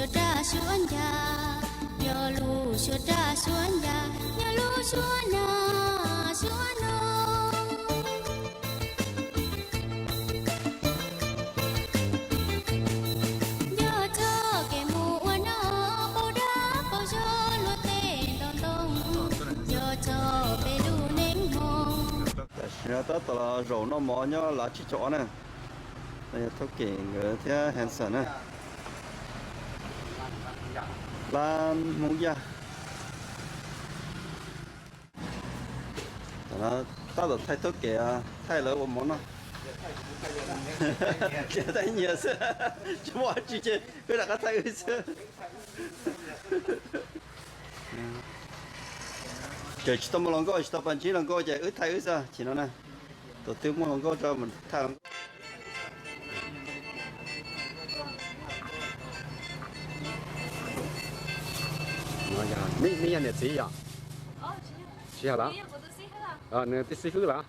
Suav raj suav ncas, yog lub suav raj suav ncas, yog lub suav na suav no. Yog txoj kev mus ua noj, pau dab pau zog luag tej ntoo ntoo, yog txoj peb lub neej hmoo. Tam sim no tab tom los zaum noj mov nyob lab tsib caug ob na. Yog Thoob Kem nkawd thiab Hanson na. Lab Hmoob Yaj. Tab tom thaij Thoob Kem, thaij lawv ua mov noj. Tsis thaij nyias xwb, tsis muaj dab tsi ces wb rov qab thaij wb xwb. Ces tsis tau muaj hluas nkauj, tsis tau pas ntsib hluas nkauj ces wb thaij wb xwb, chim no na. Tus twg muaj hluas nkauj rau mus thaij hluas nkauj. Neb yog niam txiv yom? Tsis yog lawm. Nws twb xib fwb lawm.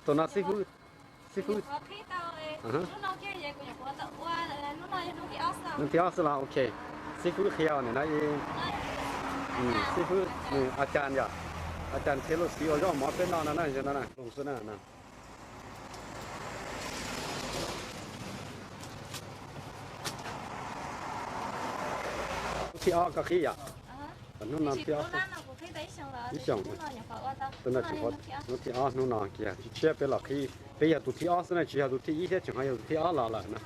Tus no xib fwb, xib fwb. Hnub thib ob xwb los ok. Xib fwb qhia nim no, xib fwb, a cas yom, a cas thiab luag xib ua zaub mov peb noj no na, no na, xwb na. Hnub thib ob koj qhib yom? Hnub no thib ob, ib xyoos. Hnub thib ob, hnub no kiag tshiab peb los qhib, peb yog tus thib ob xwb na, tsis yog tus thib ib thiab tseem ho yog tus thib ob los lawm na.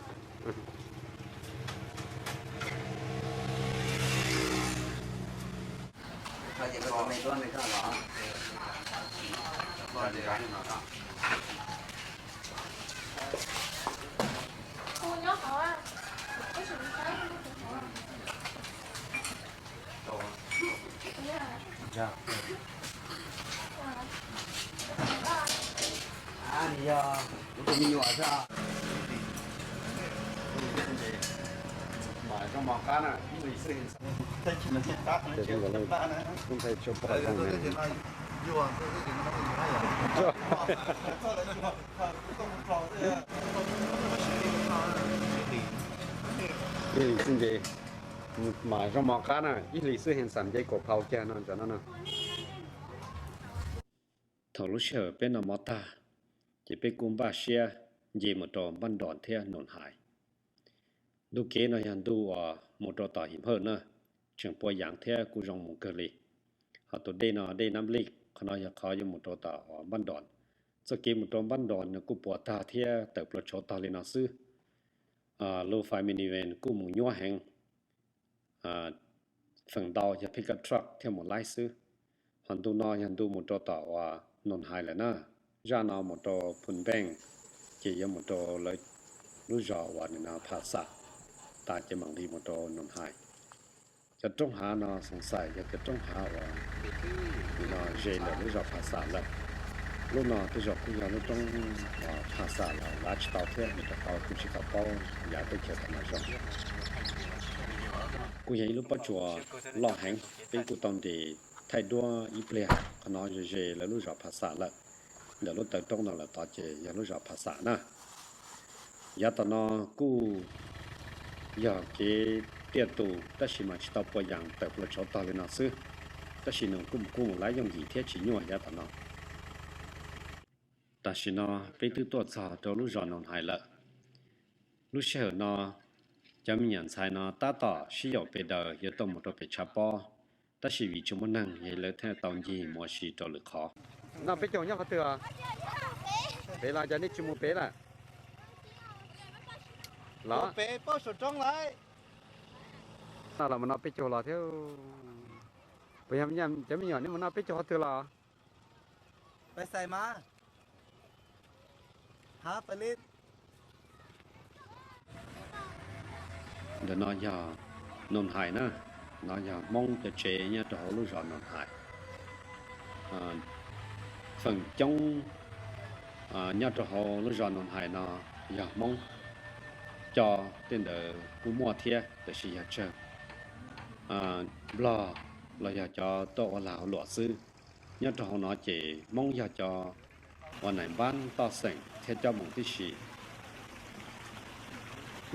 Ib hlis xwb ces mam zoo mov qab na, ib hlis xwb Hanson nce kaum phau kiag no ntawm no na. Thaum lub sij hawm peb noj mov tag, ces peb kuj npaj siab nce mus rau Npab Nros thiab Noos Hais. Ntu kev no yog ntu uas mus rau tom Him Hawj na, tseem pua yaav thiab kuj zoo mus kawg li. Ho tus dej no dej Nab Lij, qhov no yog qhov yuav mus rau tom Npab Nros. Txoj kev mus rau Npab Nros nws kuj puas tag thiab tawm plua tshauv tog li no xwb. Lub fais minivan kuj mus nyuab heev. Feem ntau yog pickup truck thiaj mus laib xwb. Ho ntu no yog ntu mus rau tom uas Noos Hais lawm na. Zaj no mus rau Phoo Peej, ces yuav mus rau lawv lub zos uas nim no Pha Xam, tas ces mam li mus rau Noos Hais. Cov roob hav no xoom xais yog cov roob hav uas nim no ze ntawm lub zos Pha Xam lawm. Lub no tej zaum kuj yog lub roob uas Pha Xam los lav tsis tau thiab, rau qhov kuj tsis tau paub yav teb chaws tom no zoo. Kuj yog ib lub pob tsuas loj heev, peb kuj tau nres thaij duab ib pliag. Qhov no ze ze lawv lub zos Pha Xam lawm. Ntawm lub taw roob no lawm tod ces yog lub zos Pha Xam na. Yav tom no kuj yog kev tiaj tus tab sis mas tsis tau pua yaas tawm plua tshauv tog li no xwb, tab sis nws kuj mus kuj mus laib yooj yim thiab tsis nyuaj yav tom no. Tam sim no peb twb tuaj txog rau lub zos Noos Hais lawm. Lub sij hawm no cov me nyuam ntxhais no tab tom sib yaum pes daws yuav tau mus rau pem tshav pob, tab sis vim tsis muaj neeg es lawv thiaj tau ncig mus ua si rau lwm qhov. No peb caug nyob qhov twg? Pem los cas nej tsis mus pem lawm? Los pem pob saum roob lawm. No los mus no peb caug los thiab. Puas yog cov me nyuam nej mus no peb caug qhov twg los? Pais xais mas. Ntawm no yog Noos Hais na, no yog Hmoob cov tsev nyob rau hauv lub zos Noos Hais. Feem coob nyob rau hauv lub zos Noos Hais no yog Hmoob, cov tej ntawd kuj muaj thiab tab sis yog tsawg Nplog los yog cov tuaj ua lag ua luam xwb. Nyob rau hauv no ces Hmoob yog cov ua naim npab toj xeem thiab cob moos tib si.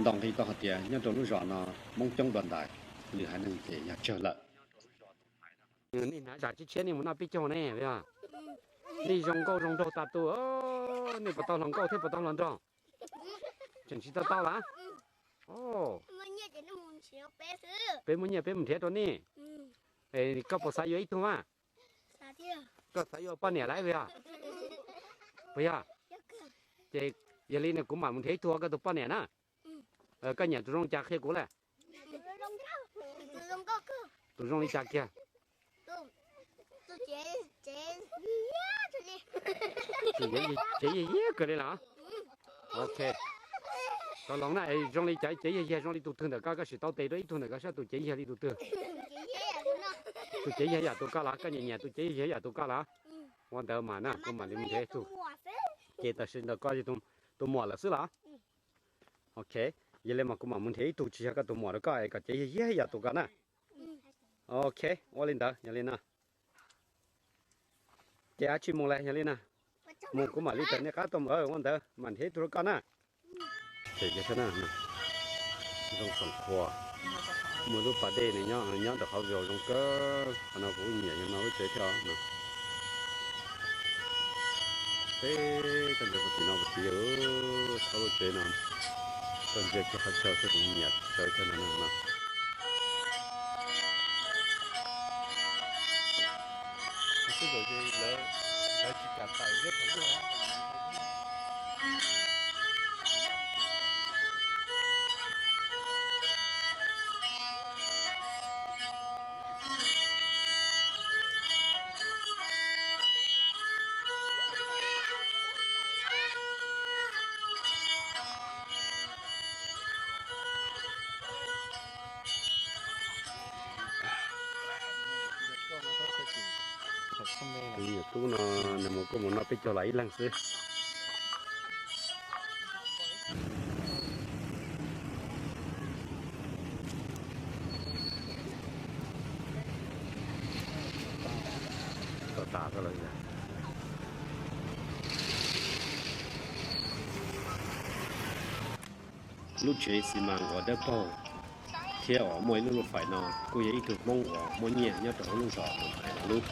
Ntaus nqi tau hais tias nyob rau lub zos no Hmoob coob dua ntais. Lwm haiv neeg ces yog tsawg lawm. Nej hnav zam tshiab tshiab nej mus noj peb caug ne, yog? Nej zoo nkauj zoo nraug tas tus, nej puas tau hluas nkauj thiab puas tau hluas nraug? Tseem tsis tau tau lawm. Peb muaj nyiaj peb mus nrhiav rau nej. Koj puas xav yuav ib tug mas? Koj xav yuav poj niam lawm puas yog? Puas yog? Ces yog li no kuv mam mus nrhiav ib tug ua koj tus poj niam na. Koj nyiam tus zoo li cas qhia kuv lawm. Tus zoo li cas kiag? Tus tsev yag yag kawg li los? Ok. Tau los na, zoo li cov tsev yag yag zoo li tus twg ntawm koj, koj sim tau tes rau ib tug ntawm koj saib tus tsev yag li tus twg. Tus tsev yag yam tus koj los? Koj nyiam nyiam tus tsev yag yam tus koj los? Ua ntawd mas na, kuv mam li mus nrhiav ib tug. Ces tam sim ntawd koj yog tus muam lawm xwb los? Ok, yog li mas kuv mam mus nrhiav ib tug tsis yog koj tus muam rau koj es kom tsev yag yag yam tus koj na. Ok, ua li ntawd yog li na. Ces ab tsis mus lawm yog li na. Mus kuv mam li tawm nej qab tuaj mus, ua ntawd mam nrhiav ib tug rau koj na. Ces zoo xoom qhua, muaj lub pas dej nws nyob, nyob ntawm qhov view zoo kawg, qhov no kuv nyiam yog no lub tsev thiab no. Peb tau ntsia puag tim no puag tim, txhob lub tsev no, tau ntsia kiag qhov chaw xwb kuv nyiam chaw chaw no no. Xwb zaum ces lawv, lawv tsis kam tawm thiab thaum ntej. Tus me nyuam tub no nws mus kuj mus noj peb caug los ib leeg xwb. Tau tas lawm. Lub tsev xi mas uas dawb paug thiab uas muaj ib lub lub fais no kuj yog ib tug Hmoob uas muaj nyiaj nyob rau hauv lub zos Noom Hais no lub.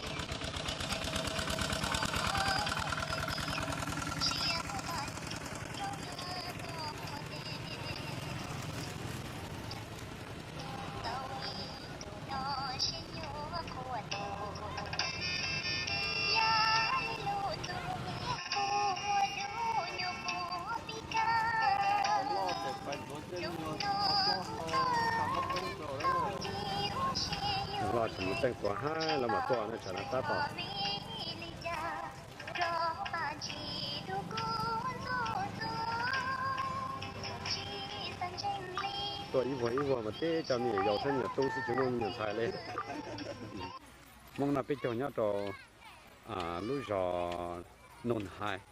Loj tseem mus teej tuav hab los mam tuaj no tsam no tab tom. Tuaj ib vuag ib vuag mas tib co me nyuam yaus thiab me nyuam tub xwb tsis muaj me nyuam ntxhais li. Hmoob noj peb caug nyob rau lub zos Noom Hais,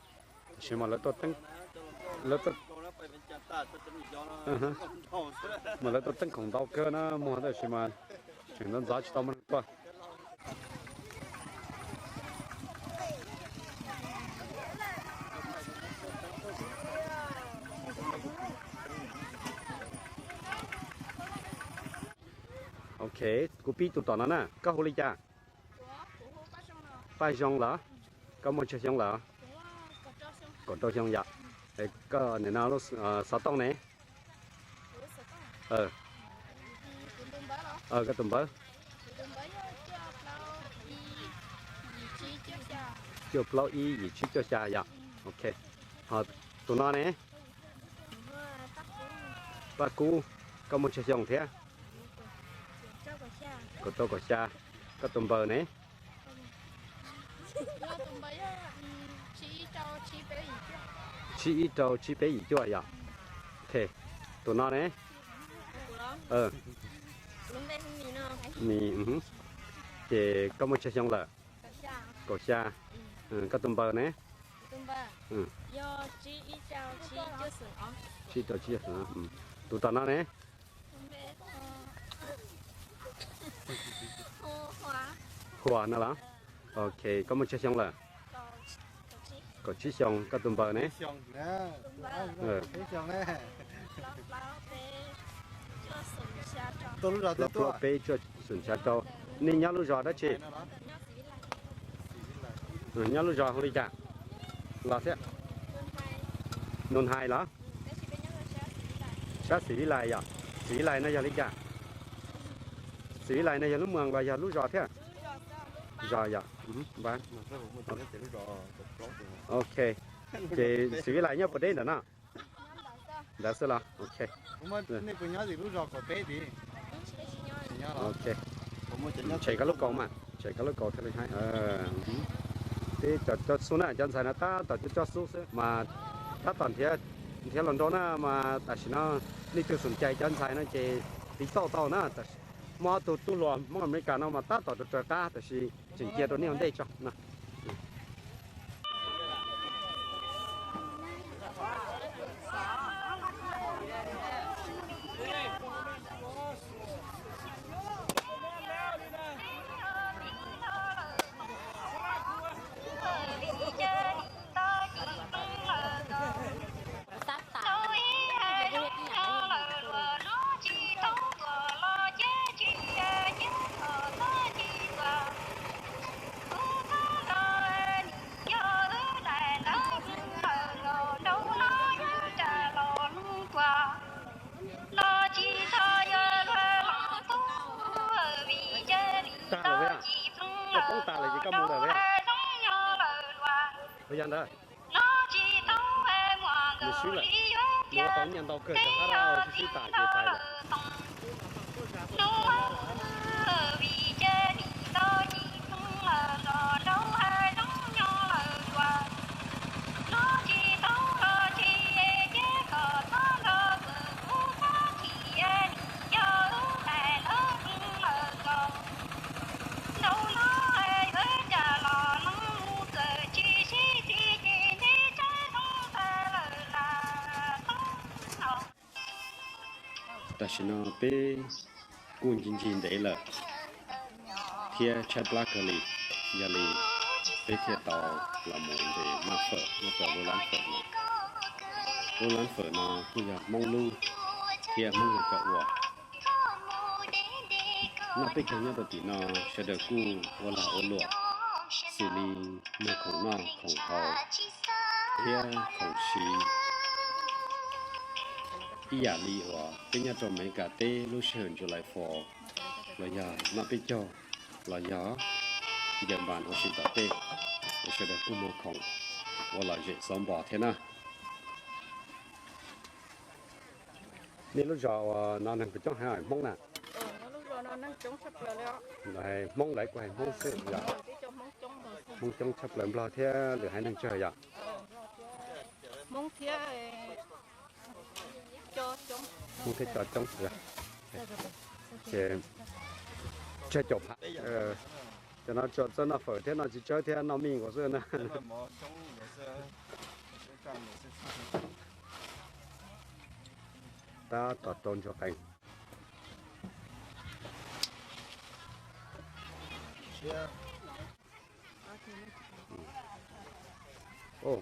tab sis mas lawv tuaj teeb, lawv tuaj, mas lawv tuaj teeb khoom ntau kawg na muag, tab sis mas tseem ntxov ntxov tsis tau muaj neeg tuaj. Ok, kuv pib tus tom no na, koj hu li cas? Paj Zoo lawm? Koj muaj tsawg xyoo lawm? Kaum rau xyoo yom. Koj nim no xov tooj ne? Koj tus npawb? Cuaj plaub ib yim tsib cuaj xya yom. Ok. Ho tus no ne? Paj Kub, koj muaj tsawg xyoo thiab? Kaum rau kaum xya. Koj tus npawb ne? Tsib ib rau tsib peb yim cuaj yom. Ok. Tus no ne? Mis, ces koj muaj tsawg xyoo lawm? Kaum xya. Koj tus npawb ne? Tsib rau tsib. Tus tom no ne? Hua no los? Ok, koj muaj tsawg xyoo lawm? Kaum tsib xyoo. Koj tus npawb ne? Tus Plaub plaub peb cuaj xoom xya rau. Nej nyob lub zos dab tsi? Nyob lub zos hu li cas? Los thiab. Nus Hais los? Sab Xim Vib Lais yom. Xim Vib Lais no yog li cas? Xim Vib Lais no yog lub moos los yog lub zos thiab? Zos yom. Ok. Ces Xim Vib Lais nyob puas deb ntawm no? Ntawd xwb los? Ok. Ok. Tshem koj lub kaus mas, tshem koj lub kaus thiaj li haib. Peb cov xub na, cov ntxhais no tab tom coj xub xwb mas, tab tom nrhiav los nrau na mas tam sim no nej tug xum cais cov ntxhais no ces tiv tauj tau na. Muaj ob tug tub hluas Hmoob Amelikas no mas tab tom raws raws qab tab sis tseem cia rau nej ua ntej tso no. Tag lawm, koj poob tas lawm ces koj mus lawm. Ua yog ntawd. Nws swb lawm, nws ua tau nyiaj ntau kawg, rov qab sib sib tas ces tas lawm. Tam sim no peb kuj ncig ncig ntev lawm thiab tshaib plab kawg li, yog li peb thiaj tau los mus nres noj fawm nyob rau lub lab fawm no. Lub lab fawm no kuj yog Hmoob lub thiab Hmoob yog cov ua. Noj peb caug nyob rau tim no sawv daws kuj ua lag ua luam xws li muag khoom noj khoom haus thiab khoom siv. Ib yam li uas peb nyob rau Amelikas teb lub sij hawm July Fourth los yog noj peb caug los yog ncaws npas ua si tom tej, sawv daws kuj muag khoom ua lom zem xob npos thiab na. Nej lub zos uas no neeg puas coob heev Hmoob na? Hmoob lawv kuj hais Hmoob xwb yom. Hmoob coob tshaj plaws, Nplog thiab lwm haiv neeg tsawg yom? Hmoob thiab cov coob yom. Ces tsawg caum phav. Cov no tsuas txawj noj fawm thiab noj txiv tsawb thiab noj mij nkaus xwb na. Tab tom rau ntsuag qees.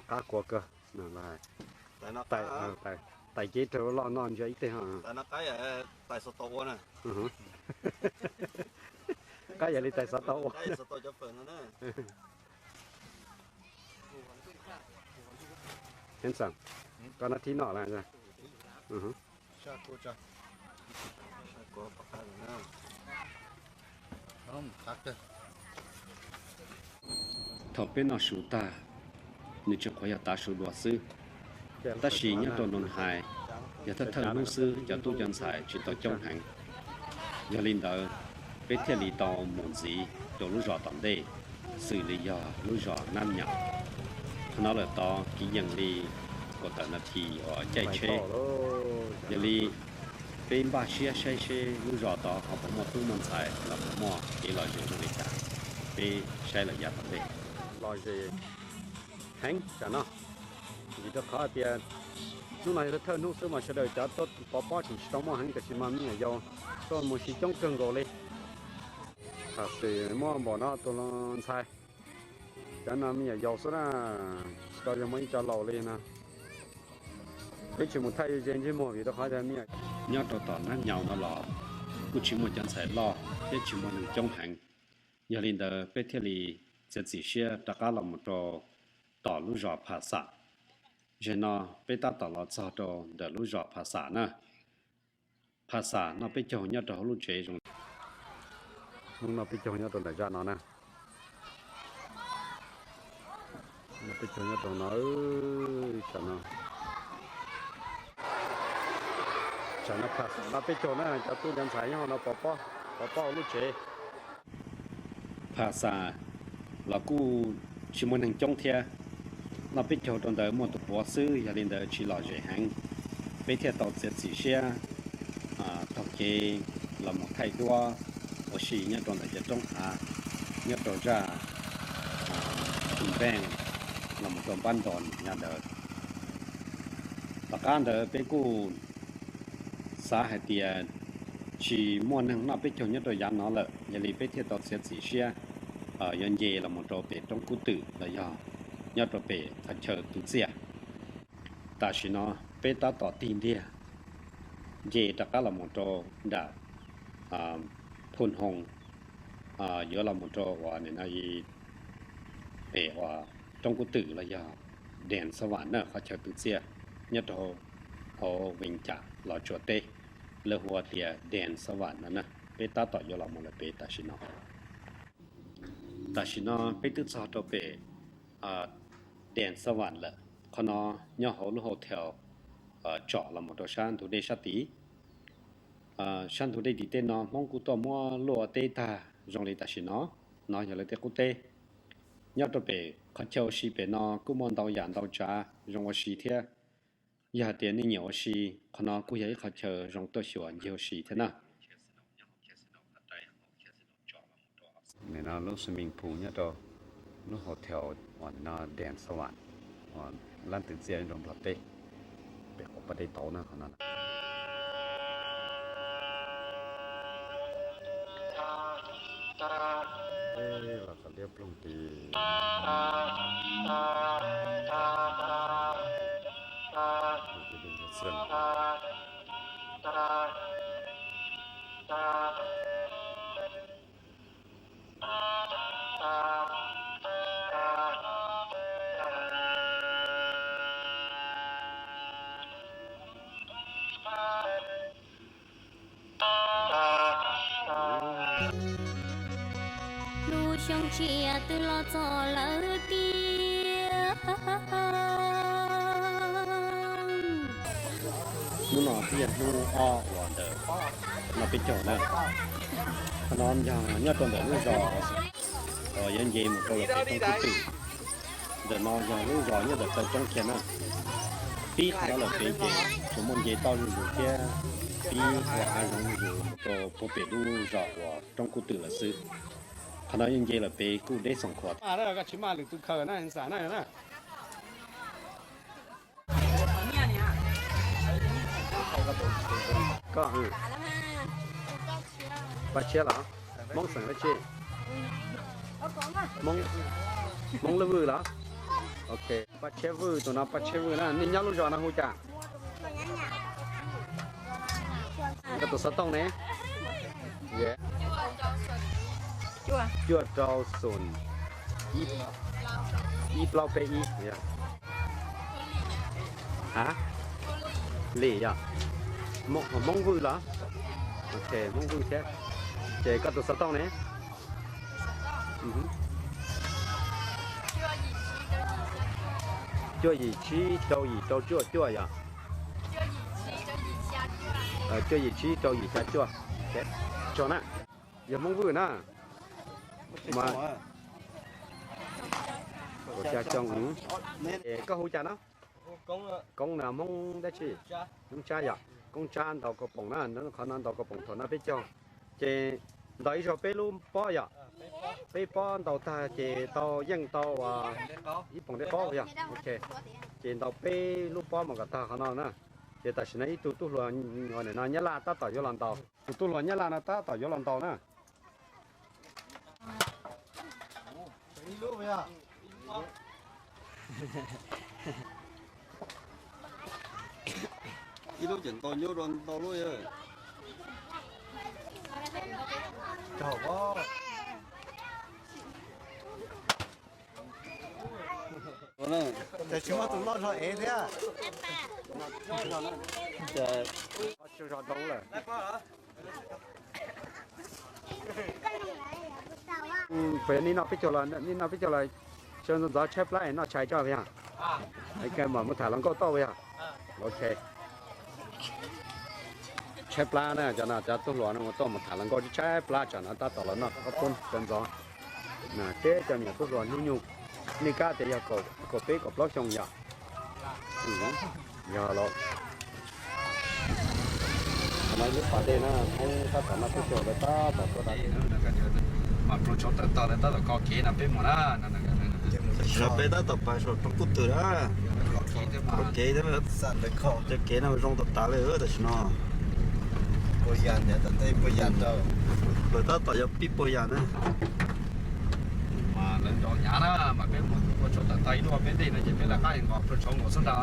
Qab kuav kawg. Tais cev raug loj noj ntsia ib teg. Qab yam li tais xov tooj ua. Heev xeem, koj nab thib noj lawm. Thaum peb noj su tag, nws tseem qhuav yog tav su dua xwb. Tab sis nyob rau Noo Hais, yog thawj thawj hnub xwb cov tub cov ntxhais tsis tau coob heev. Yog li ntawd, peb thiaj li tau mus ntxiv rau lub zos tom ntej, xws li yog lub zos Nab Nyaum. Qhov no lawm tod kiv yees li kaum tawm nas this uas caij tsheb. Yog li peb npaj siab saib seb lub zos tod ho puas muaj tub muaj ntxhais los puas muaj kev lom zem zoo li cas. Peb saib lawm yav tom ntej. Lom zem heev tsam no, vim rau qhov tias hnub no yog thawj hnub xwb mas sawv daws cov tuaj pov pob tseem tsis tau muaj heev, tiam sis mas me nyuam yaus tuaj mus si coob kawg nkaus li. Tam sim muaj npaum no tus ntxhais, cov no me nyuam yaus xwb na, tsis tau yog muaj ib co laus li no. Peb tsis mus thaij ze ntsej muag vim rau qhov tias me nyuam nyob rau tom Nab Nyaum no los kuj tsis muaj cov ntxhais loj thiab tsis muaj neeg coob heev. Yog li ntawd peb thiaj li txiav txim siab rov qab los mus rau tom lub zos Phas Xam. Zaum no peb tab tom los txog rau ntawm lub zos Phas Xam na. Phas Xam noj peb caug nyob rau hauv lub tsev zoo. Hmoob noj peb caug nyob rau ntawm zaj no na. Noj peb caug nyob rau no, tam no, tam no Phas Xam noj peb caug na, cov tub cov ntxhais nyob hauv no pov pob, pov pob hauv lub tsev. Phas Xam los kuj tsis muaj neeg coob thiab, noj peb caug rau ntawd muaj tus puav xwb, yog li ntawd tsis lom zem heev. Peb thiaj tau txiav txim siab taug kev los mus thaij duab ua si nyob rau ntawm cov roob hav, nyob rau zaj Tus Npeej los mus rau Npab Ntos nyob ntawd. Tom qab ntawd peb kuj xav hais tias tsis muaj neeg noj peb caug nyob rau yav no lawm, yog li peb thiaj tau txiav txim siab yuav nce los mus rau pem roob Kub Twm los yog nyob rau pem qhov chaw Tus Txiaj. Tam sim no peb tab tom tig ntiag nce rov qab los mus rau nram Phu Hoo, yuav los mus rau uas nim no pem uas roob Kub Twm los yog Dees Xab Vam na, qhov chaw Tus Txiaj nyob rau hauv Vees Cas Los Tsuas teb, lawv hu ua tias Dees Xab Vam no na. Peb tab tom yuav los mus lawm pem tam sim no. Tam sim no peb twb txog rau pem Dees Xab Vam lawm. Qhov no nyob hauv lub hotel tsom los mus rau sab ntug dej sab tid. Sab ntug dej tim tej no Hmoob kuj tuaj muab luaj teb tag zoo li tam sim no. No yog lawv tej qub teb. Nyob rau pem qhov chaw ua si pem no kuj muaj ntau yam ntau tsav zoo ua si thiab. Yog hais tias nej nyiam ua si, qhov no kuj yog ib qhov chaw zoo tuaj xyuas ncig ua si thiab na. Nim no lub swimming pool nyob rau lub hotel uas nim no Dees Xab Vam, uas lab ntws txiaj nyob rau Nplog teb, pem quav paj dej tauv na qhov no. Los qhov liab ploog ti. Lub xyoo tsias twb los txog lawm tiag. Hnub no twb yog hnub ob uas ntawm no peb caug na. Qhov no yog nyob rau ntawm lub zos uas yuav nce mus rau lawm pem roob Kub Twm. Ntawm no yog lub zos nyob ntawm taw roob kiag na. Pib qhov no lawm pem ces tsuas muaj nce toj zuj zus thiab pib ua av zoov zuj zus mus rau puag pem lub zos uas roob Kub Twm lawm xwb. Qhov no yeej nce lawm pem kuj deb xoom khuav. Koj tsis maj lwm tus khaws na, xam na na. Koj, Paj Tshiab los? Hmoob xeem dab tsi? Hmoob Lub Vwj los? Ok, Paj Tshiab Vwj, tus no Paj Tshiab Vwj na. Nej nyob lub zos no hu cas? Koj tus xov tooj ne? Cuaj rau xoom ib plaub peb ib. Ha? Lim yog? Hmoob Vwj los? Ok, Hmoob Vwj thiab. Ces koj tus xov tooj ne? Cuaj yim tsib rau yim rau cuaj cuaj yog? Cuaj yim tsib rau yim xya cuaj. Tsaug na. Yog Hmoob Vwj na. Koj hu cas no? Koob no Hmoob dab tsi? Hmoob Tsab yog? Koob Tsab ntaus kaus poom na, qhov no ntaus kaus poom thaum no peb caug. Ces ntaus ib zaug peb lub pob yog? Peb pob ntaus tag ces tau yeej tau ib poom dej qaub yog? Ok. Ces ntaus peb lub pob mus kom tag qhov no na. Ces tam sim no ib tug tub hluas no Nyab Laj tab tom yuav los ntaus. Tus tub hluas Nyab Laj no tab tom yuav los ntaus na. Ib lub ces ntaus nyuaj dua ntau lub. Tsis muaj tus loj zog ev thiab. Puas yog nej noj peb caug los, nej noj peb caug los sawv ntxov ntxov tshaib plab noj tshais tso yog. Mam mus tham hluas nkauj toj yog. Ok. Tshaib plab na, cov no cov tub hluas no tuaj mus tham hluas nkauj tshaib plab tsam no tab tom los noj qab poob sawv ntxov. Teb cov niam tub hluas hnub nyoog, nej kab tias yog kaum peb kaum plaub xyoo yog. Yog los. Qhov no lub pas dej na, tab tom no peb caug lawv tab tom tuaj dab. Mas pluag tshauv tawm tog lawv tab tom kho kev no peb mus na. Peb tab tom pais saum roob kub twm na. Kho kev thiab, cov kev no zoo tas tas li tam sim no. Lawv tab tom yuav pib puas yas na. Mas lawv nrov hnyav na, mas peb mus pluag tshauv tawm tog ib lub peb ntej no ces peb lawv qab nqos pluag tshauv nkaus xwb ntag.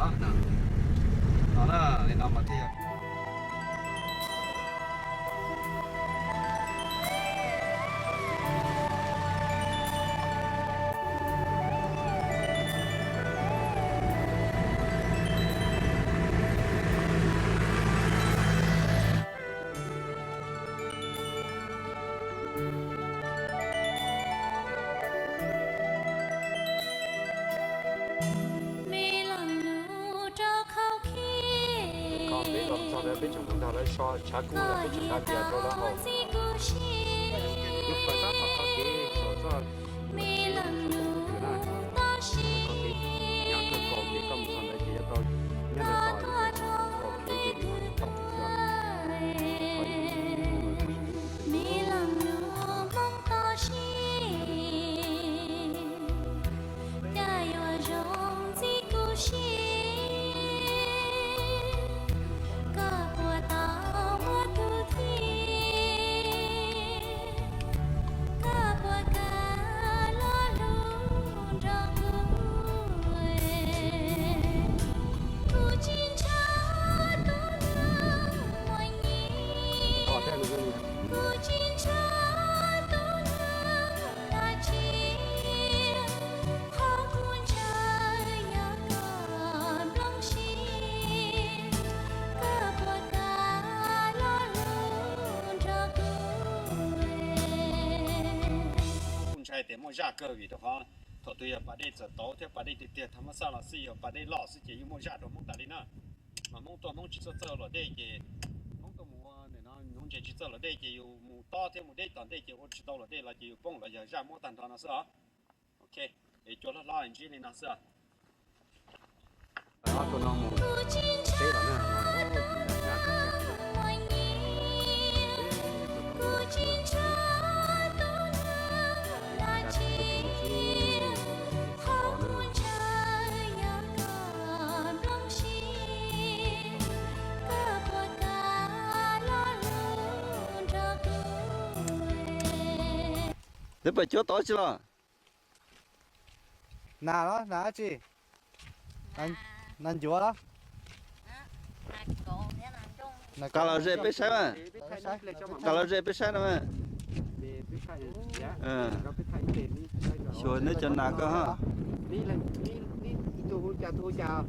No na, li no mas thiaj Peb los txog peb tseem mus nrog lawv so tshav kub, peb tseem da dias rau lawv haus. Lub pawg tab tom kho kev saum txoj kev na, kho kev hnyav kawg nkaus ces koj mus txog ntawd ces yuav tau nyob ntawd tos lub pawg kaum kev ces yuav tau xwb. Kuj ntshai tias muaj zaj kawg vim rau qhov thaum twg yog pas dej txawm tauv thiab pas dej tiag tiag tham mas xaj los xij yog pas dej loj xwb ces yeej muaj zaj rau Hmoob tas li na. Mas Hmoob tuaj Hmoob tsis txawj txawj luam dej ces Hmoob tuaj mus ua nim no nuv ntses tsis txawj luam dej ces yus mus tob thiab mus deb tom ntej ces ua tsis tau luam dej los ces yus poob los yog zaj muab tag nrho no xwb os. Ok, es cua hlob hlob ntsib li no xwb. Ob tug no mus teb lawm na. Neb puas cuab tau tsi los? Nas los nas dab tsi? Nas ncuav los? Qas los ze peb saib mas. Qas los ze peb saib no mas. Xyuas neb cov nas koj ha. Tus hu cas, tus hu cas?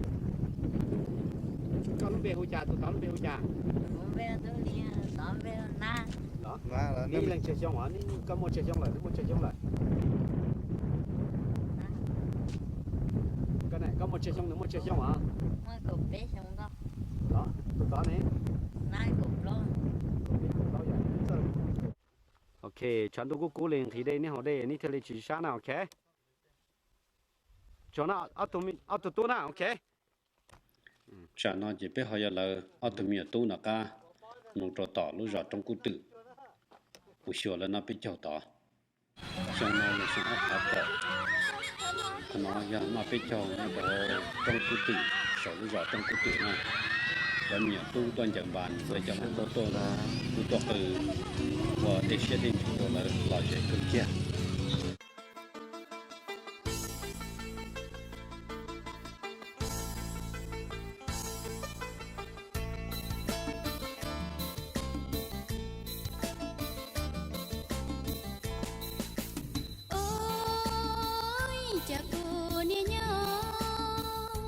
Koj lub npe hu cas, tus tod lub npe hu cas? Neb leej tsawg xyoo os? Koj muaj tsawg xyoo lawm, neb muaj tsawg xyoo lawm? Koj muaj tsawg xyoo, nws muaj tsawg xyoo os? Tus tod ne? Ok, tshav ntuj kub kub li nqhis dej neb haus dej neb thiaj li tsis sab na, ok. Tso na, ob tug tub na, ok. Tsam no ces peb ho yuav lawv ob tug me nyuam tub no qab mus rau tom lub zos Roob Kub Twm, mus xyuas lawv noj peb caug tod. Xyoo no yog xyoo ob phav kaum, qhov no yog noj peb caug nyob rau Roob Kub Twm, saum lub zos Roob Kub Twm na. Cov me nyuam tub tuaj ncaws npas, cov hluas nkauj tuaj, kuj tuaj qw ua tej siab tej ntsws rau lawv lom zem kawg kiag. Ua cas kuv niaj nyob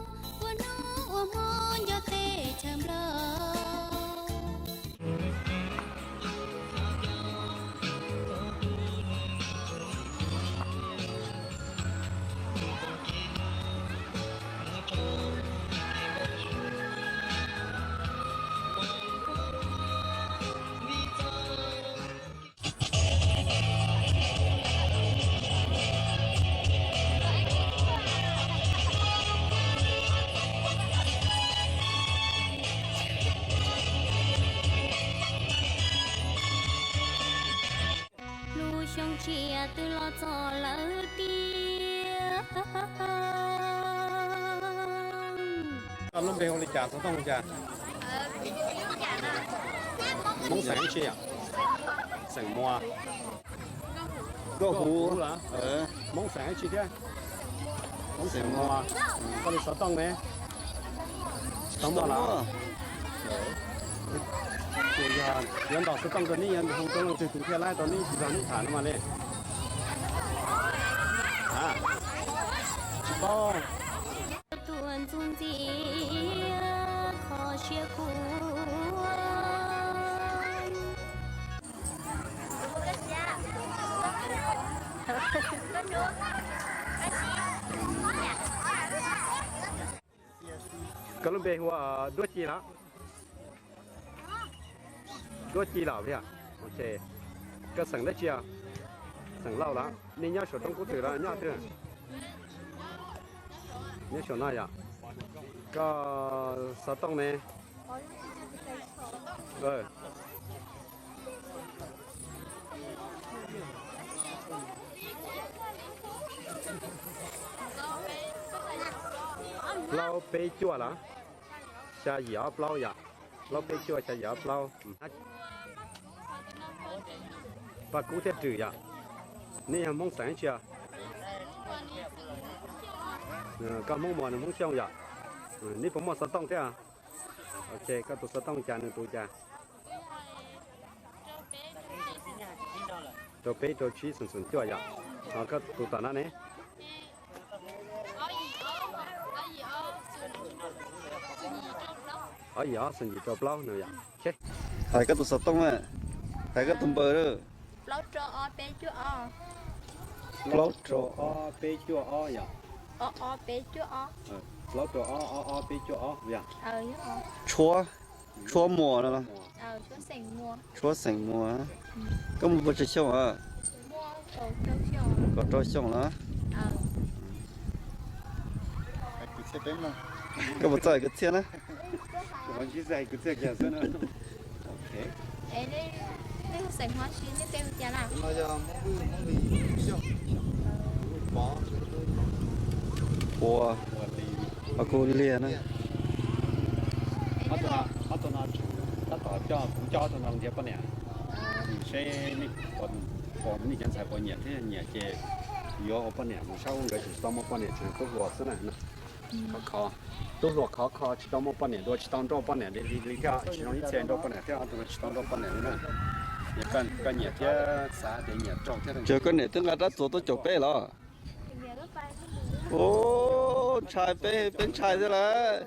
Xyoo tshiab twb los txog lawm tiag. Koj lub npe hu li cas, xov tooj li cas? Hmoob xeem dab tsi yom? Xeem Muas. Nkauj Huv los? Hmoob xeem dab tsi thiab? Hmoob xeem Muas. Koj li xov tooj ne? Tau muaj los? Ces yog yuav ntaus xov tooj rau neb, yuav hu rau leej twg tus thiaj laib rau neb zog neb tham no mas li. Tsis paub. Tuaj ntxuav ntxias kho siab kuv. Koj lub npe hu ua Duab Ci los? Duab Ci los tiag. Koj xeem dab tsi? Xeem Lauj los? Nej nyob saum roob Kub Twm los nyob twg? Nyob saum no yom. Koj xov tooj ne? Plaub peb cuaj los? Xya yim ob plaub yom. Plaub peb cuaj xya yim ob plaub. Paj Kub thiab Rwm yom. Neb yog Hmoob xeem dab tsi? Koj Hmoob Muas, nws Hmoob Xyooj yom. Neb puas muaj xov tooj thiab? Ok, koj tus xov tooj cas, nws tus cas? Rau peb rau tsib xoom xoom cuaj yom. Ho koj tus tom no ne? Ob yim ob xoom yim rau plaub no yom. Hais koj tus xov tooj, hais koj tus npawb. Plaub rau ob peb cuaj ob yom. Plaub rau ob ob peb cuaj ob yom. Tshuab, Tshuab Muas no. Tshuab xeem Muas. Koj muaj puas tsawg xyoo? Kaum rau xyoo los? Koj puas txawj kwv txhiaj na? Ua, kuv liag na. Tab tom coj kuv coj tus no nrhiav poj niam, seb nej cov ntxhais puas nyiam thiab, nyiam ces yuav ua poj niam mus saib, nkawd tsis tau muaj poj niam, tseem tub hluas xwb na. Khov kho, tub hluas khov kho tsis tau muaj poj niam dua, tsis tau nrauj poj niam li li thiab, tsis zoo ib txhia nrauj poj niam thiab, ob tug no tsis tau nrauj poj niam li na. Koj nyiam thiab xav tias nyiam raug thiab. Ces koj niam twb nqa rab txuas tuaj caum peb los? Ub, ntshai peb, peb ntshai thiab lawm.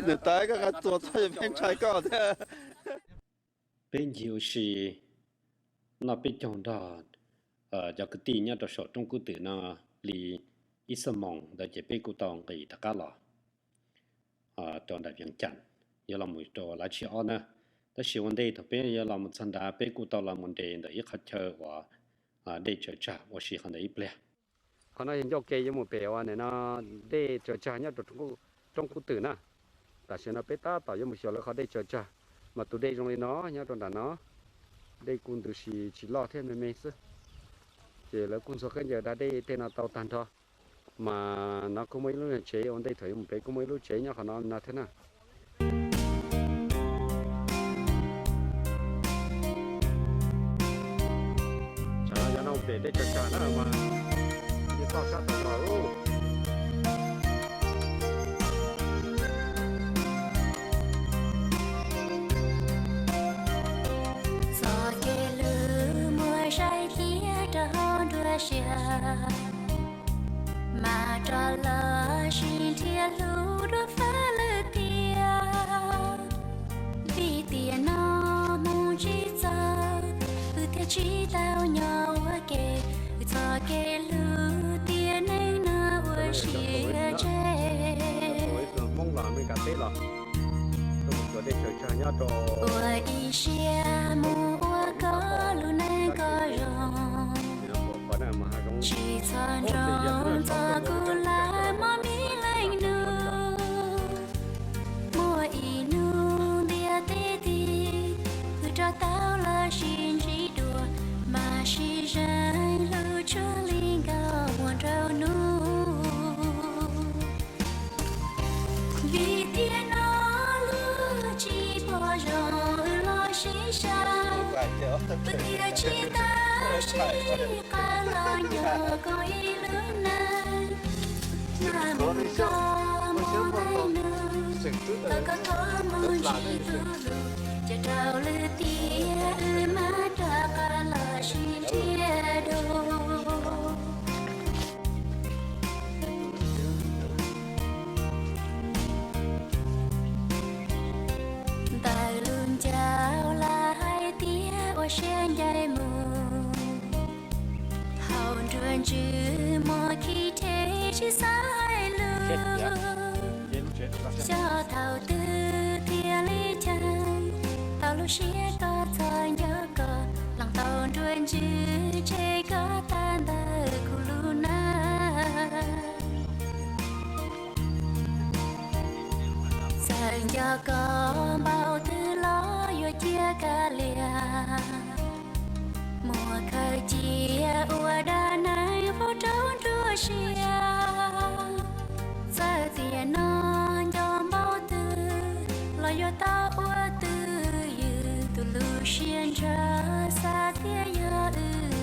Niam tais, koj nqa txuas tuaj peb ntshai koj thiab. Peb ncig ua si noj peb caug nrog cov kwv tij nyob rau saum roob Kub Twm no li ib xuab moos ntawd ces peb kuj tau nqis rov qab los rau nram Vias Cas, yuav los mus rau Lav Tshij Ob na. Tab sis ua ntej thaum peb yuav los mus txog nrad peb kuj tau los mus nres ntawm ib qhov chaw uas dej tsaws tsag ua si qhov ntawd ib pliag. Qhov no yog ncauj ke yuav mus pem uas nim no dej tsaws tsag nyob rau roob Kub Twm na. Tam sim no peb tab tom yuav mus xyuas lawv qhov dej tsaws tsag, mas tus dej zoo li no nyob rau nram no. Dej kuj ntws si tsis loj thiab, me me xwb. Ces lawv kuj ntxhua khaub ncaws da dej tej no tau tag nrho. Mas no kuj muaj ib lub tsev, ua ntej thaum yuav mus pem kuj muaj ib lub tsev nyob qhov no no thiab na. Tsam no yog no pem dej tsaws tsag na mas, toj sab tod los. Txoj kev hlub muaj saib thiab rau hauv nruab siab, mas rov los sib nrhiav hlub dua fab lwm tiam. Vim tiam no mus tsis txog, wb thiaj tsis tau nyob ua ke. Wb txoj kev hlub tiam neej no ua siab tseg. Ua ib siab mus ua koj lub neej kom zoo, tsis txhob nroo txog kuv lawm mog me leej nus. Muaj ib hnub ntiaj teb tig, wb rov tau los sib ntsib dua, mas sib zam Kuv thiaj tsis tau sib qab los nco koj ib lub neej. Mas mus koj mus ntej nug, thaum koj thov mus ntsib tus lus, ces raws li tias wb mam rov qab los sib ntsib dua. Ntawm lub ncauj lawv hais tias ua siab ncaim mus, hauv nruab ntsws muaj khib rhe tsis xav hais lus. Xyov thaum twg thiaj li cheem tau lub siab koj txhob nco koj, lees tau nruab ntsws tseg koj tag ntawm kuv lub neej. Txawm nco koj npaum twg los yuav cia kav liam, muab khaws cia ua dab neeg faus rau nruab siab. Txawm tiam no nco npaum twg los yuav tau ua twj ywm, tus lub siab ntshaw xav tias yog wb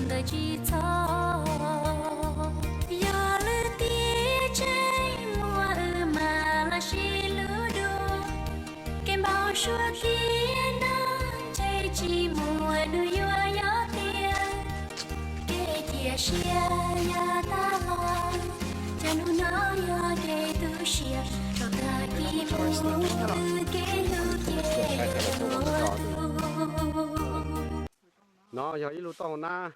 ntawd tsis txhob. Yog lwm tiam tseem muaj wb mam los sib hlub dua. Kev npau suav tiam no ntshe tsis muaj hnub yuav nyob tiag. Kev cia siab yav tas los, cas hnub no yog kev tu siab rau tag kis mus, kev hlub ces tuag tuag. No yog ib lub tauj hau nab,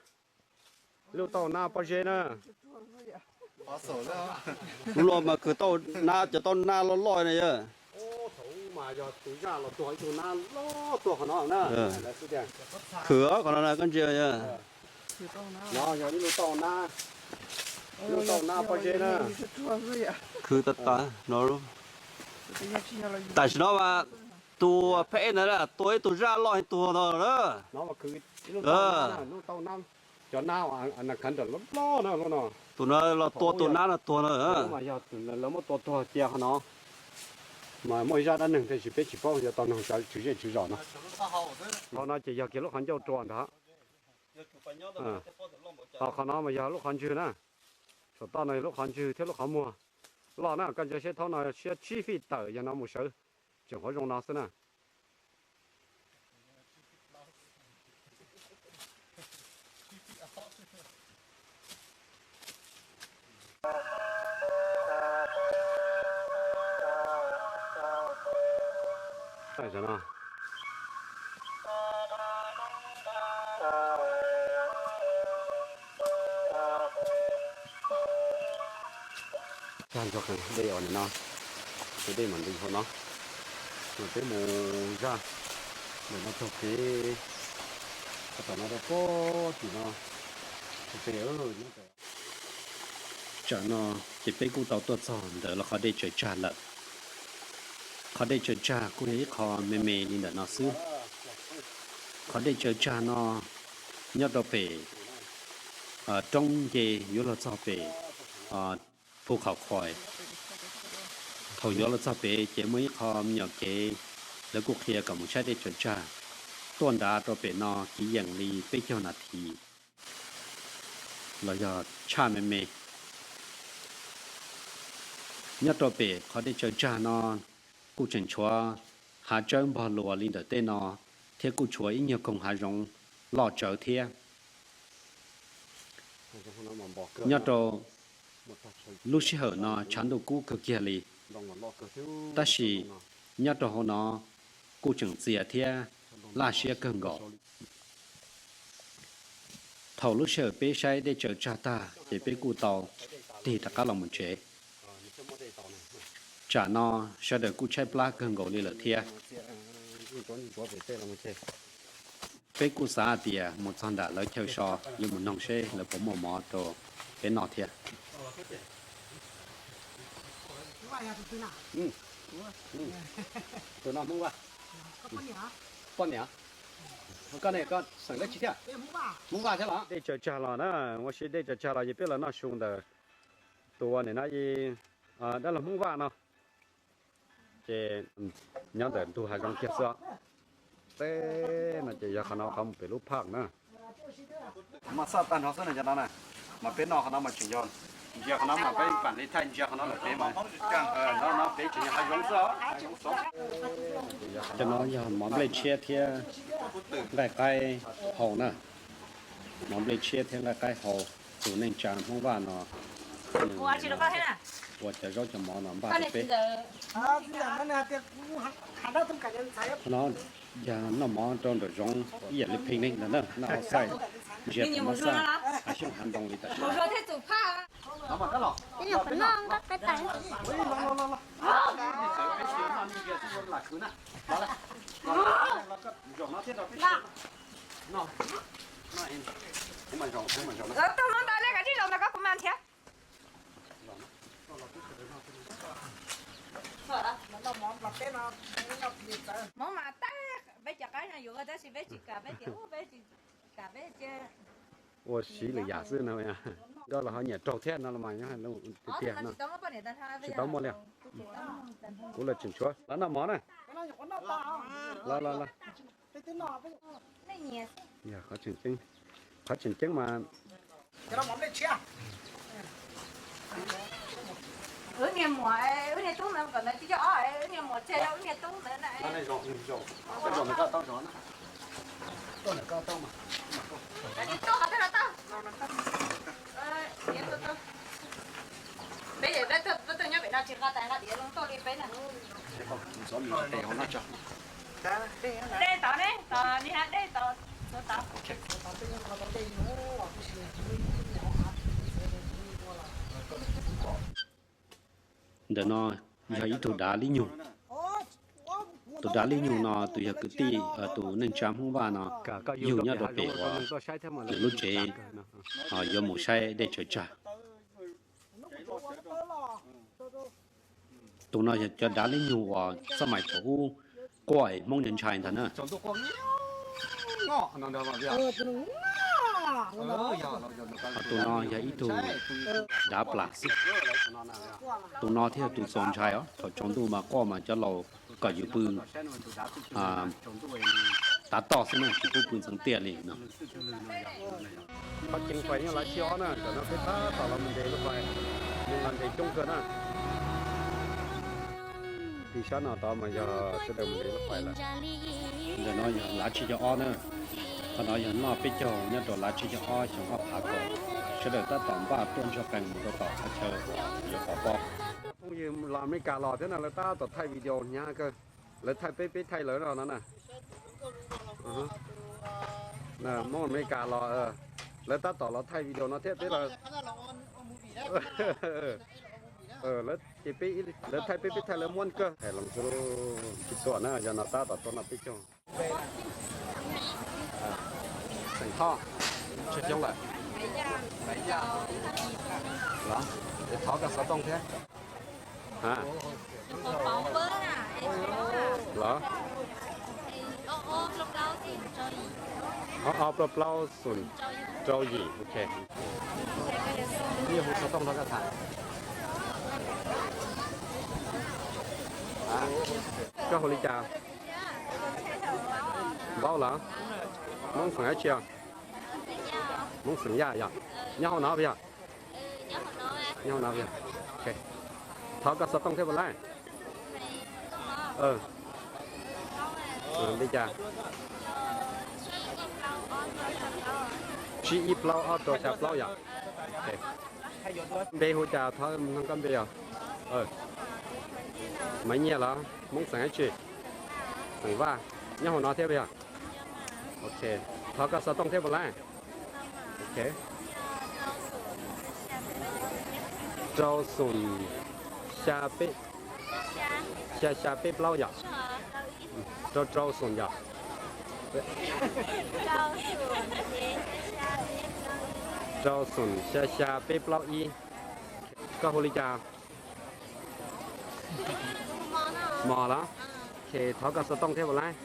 ib lub tauj hau nab pob zeb na. Lub no mas khwv tauj nab, cov tauj nab loj loj na yog. Thaum ub mas yog tus zaj los tuag ib tug nab loj tuag qhov no na. Khwv qhov no na koj ntsia. No yog ib lub tauj nab, lub tauj nab pob zeb na. Khwv tas tas no. Tam sim no mas tus phab ej ntawd tua ib tug zaj loj ib tug no na. Cov nab loj loj na lub no. Tus no los tua tus nab no tuag no. Mas yog lawv muab tua tuag cia qhov no. Mas muaj ib zaj dab neeg tiam sis peb tsis paub yog tau noog tswv zej tswv zos no. Qhov no ces yog kiag lub qhov ncauj rua ntag. Qhov no mas yog lub qhov ntswg na. Saum toj no yog lub qhov ntswg thiab lub qhov muag loj na. Koj ntsia seb thaum no siab tsib feet tawm yog no mus sawv tseem qhuav zoo no xwb na. Tag nrho dej os no, dej mas nti hauv no, mas peb mus zaj ntawm no taug kev, tom no rau pem tim no, pem nyob tsam no ces peb kuj tau tuaj txog ntawm lub qhov dej tsaws tsag lawm. Qhov dej tsaws tsag kuj yog ib qho me me li ntawm no xwb. Qhov dej tsaws tsag no nyob rau pem roob nce yuav luag txog pem Phu Khau Khois. Thaum yuav luag txog pem ces muaj ib qho me nyuam kev, lawv kuj qhia kom mus saib dej tsaws tsag. Tuaj nrad rau pem no kiv yeem li peb caug nas this los yog tshaj me me. Nyob rau pem qhov dej tsaws tsag no kuj tseem tshuav hav tsawb npog luas li ntawm tej no, thiab kuj tshuav ib nyuag koog hav zoov loj tsawv thiab. Nyob rau lub sij hawm no tshav ntuj kub kawg kiag li, tab sis nyob rau hauv no kuj tseem txias thiab laj siab kawg nkaus. Thaum lub sij hawm peb saib dej tsaws tsag tag ces peb kuj tau tig rov qab los mus tsev. Tsam no sawv daws kuj tshaib plab kawg nkaus li lawm thiab. Peb kuj xav hais tias mus txog nram lawv chaw so yuav mus noog seb lawv puas muaj mov rau peb noj thiab. Tus no Hmoob Vaj. Poj niam, koj ne, koj xeem dab tsi thiab? Hmoob Vaj thiab los? Dej tsaws tsag los na, ua si dej tsaws tsag los ces peb los noj su ntawm tus ua nim no dab laug Hmoob Vaj no. Ces nyob ntawm ntug hav zoov kiag xwb os. Teb no ces yog qhov no qhov mus pem lub park na. Mas xaj tag nrho xwb no cov no na. Mas peb noj qhov no mas tseem yog ntsia qhov no mas peb vam li thaij ntsia qhov no lawm peb mas. No no peb tseem yog hav zoov xwb os, hav zoov xov. Cov no yog mov nplej tshiab thiab nqaij qaib hau na. Mov nplej tshiab thiab nqaij qaib hau, tus neej tsa Hmoob Vaj no ua cov zaub cov mov no npaj rau peb. Qhov no yog noj mov rau nraum zoov ib yam li pheej neeg ntawd na, noj outside, ntsia pem mab xaj, hav xyoob hav ntoo li tam sim no. Mov mas tag, peb cov qaib no yuav tab sis peb tsis kam, peb tias peb tsis kam, peb cia ua siv lwm yam xwb no. Nkauj los ho nyiam raug thiab no los mas tiag tiag no. Tsis tau muaj li. Kuv los tseem tshuav los noj mov na. Los los los. Qhov tseem ceeb mas wb niag muam, wb niag tub ntawd kom ntawd tsis coj ob, wb niag muam tseg wb niag tub ntawd na. Tub qhov twg los tau. Peb, peb tuaj nyob pem no tsis nqa tais nqa diav zoo tuaj li peb na. Dej tod ne, tod nis ha, dej tod, tod tod. Ntawm no yog ib tug dav lib nyug. Tus dav lib nyug no tus yog kwv tij tus neej tsa Hmoob Vaj no yug nyob rau pem uas nws lub tsev, yuav mus saib dej tsaws tsag. Tus no yog cov dav lib nyug uas xab mais thaum ub quaj es Hmoob ntshai ntag na. Tus no yog ib tug dav plas xwb. Tus no thiaj yog tus txaus ntshai os, thaum tsaus ntuj mas quaj mas cov laus kom yus pw tav toj xwb na, tsis pub pw ntxeev tiaj li no. Qhov ceev fais nyob lav tsib ob na, tam no peb tab tom los mus nres lub fais, nws los nres coob kawg na. Tim sab no tod mas yog sawv daws mus nres lub fais lawm. Ntawm no yog lav tsib caug ob na. Qhov no yog noj peb caug nyob rau lav tsib caug ob xyoo ob phav kaum, sawv daws tab tom npaj tuaj ntsuag qees mus rau tom qhov chaw yuav pov pob. Phooj ywg los Amelikas los thiab no lawv tab tom thaij video hnyav kawg. Lawv thaij peb, peb thaij lawv no na. Hmoob Amelikas los lawv tab tom los thaij video no thiab peb los. Lawv ces peb, lawv thaij peb, peb thaij lawv muab kawg. Hais los tsis tuaj na, yog no tab tom tuaj noj peb caug. Xeem Thoj, tsawg xyoo lawm? Los, es thov koj xov tooj thiab. Los, ob ob plaub plaub xoom rau yim, ok. Ib hu xov tooj rau koj tham. Koj hu li cas? Npaub los? Hmoob xeem dab tsi os? Hmoob xeem Yaj yog? Nyob hauv no puas yog? Nyob hauv no puas yog? Thov koj xov tooj thiab puas laib? Li cas? Tsib ib plaub ob rau xya plaub yom? Npe hu cas thov nug koj npe yog? Maiv Nyiaj los? Hmoob xeem dab tsi? Xeem Vaj. Nyob hauv no thiab puas yog? Ok, thov koj xov tooj thiab puas laib? Ok. Rau xoom xya peb, xya xya peb plaub yom? Rau rau xoom yom? Rau xoom xya xya peb plaub ib. Koj hu li cas? Mos los? Ok, thov koj xov tooj thiab puas laib?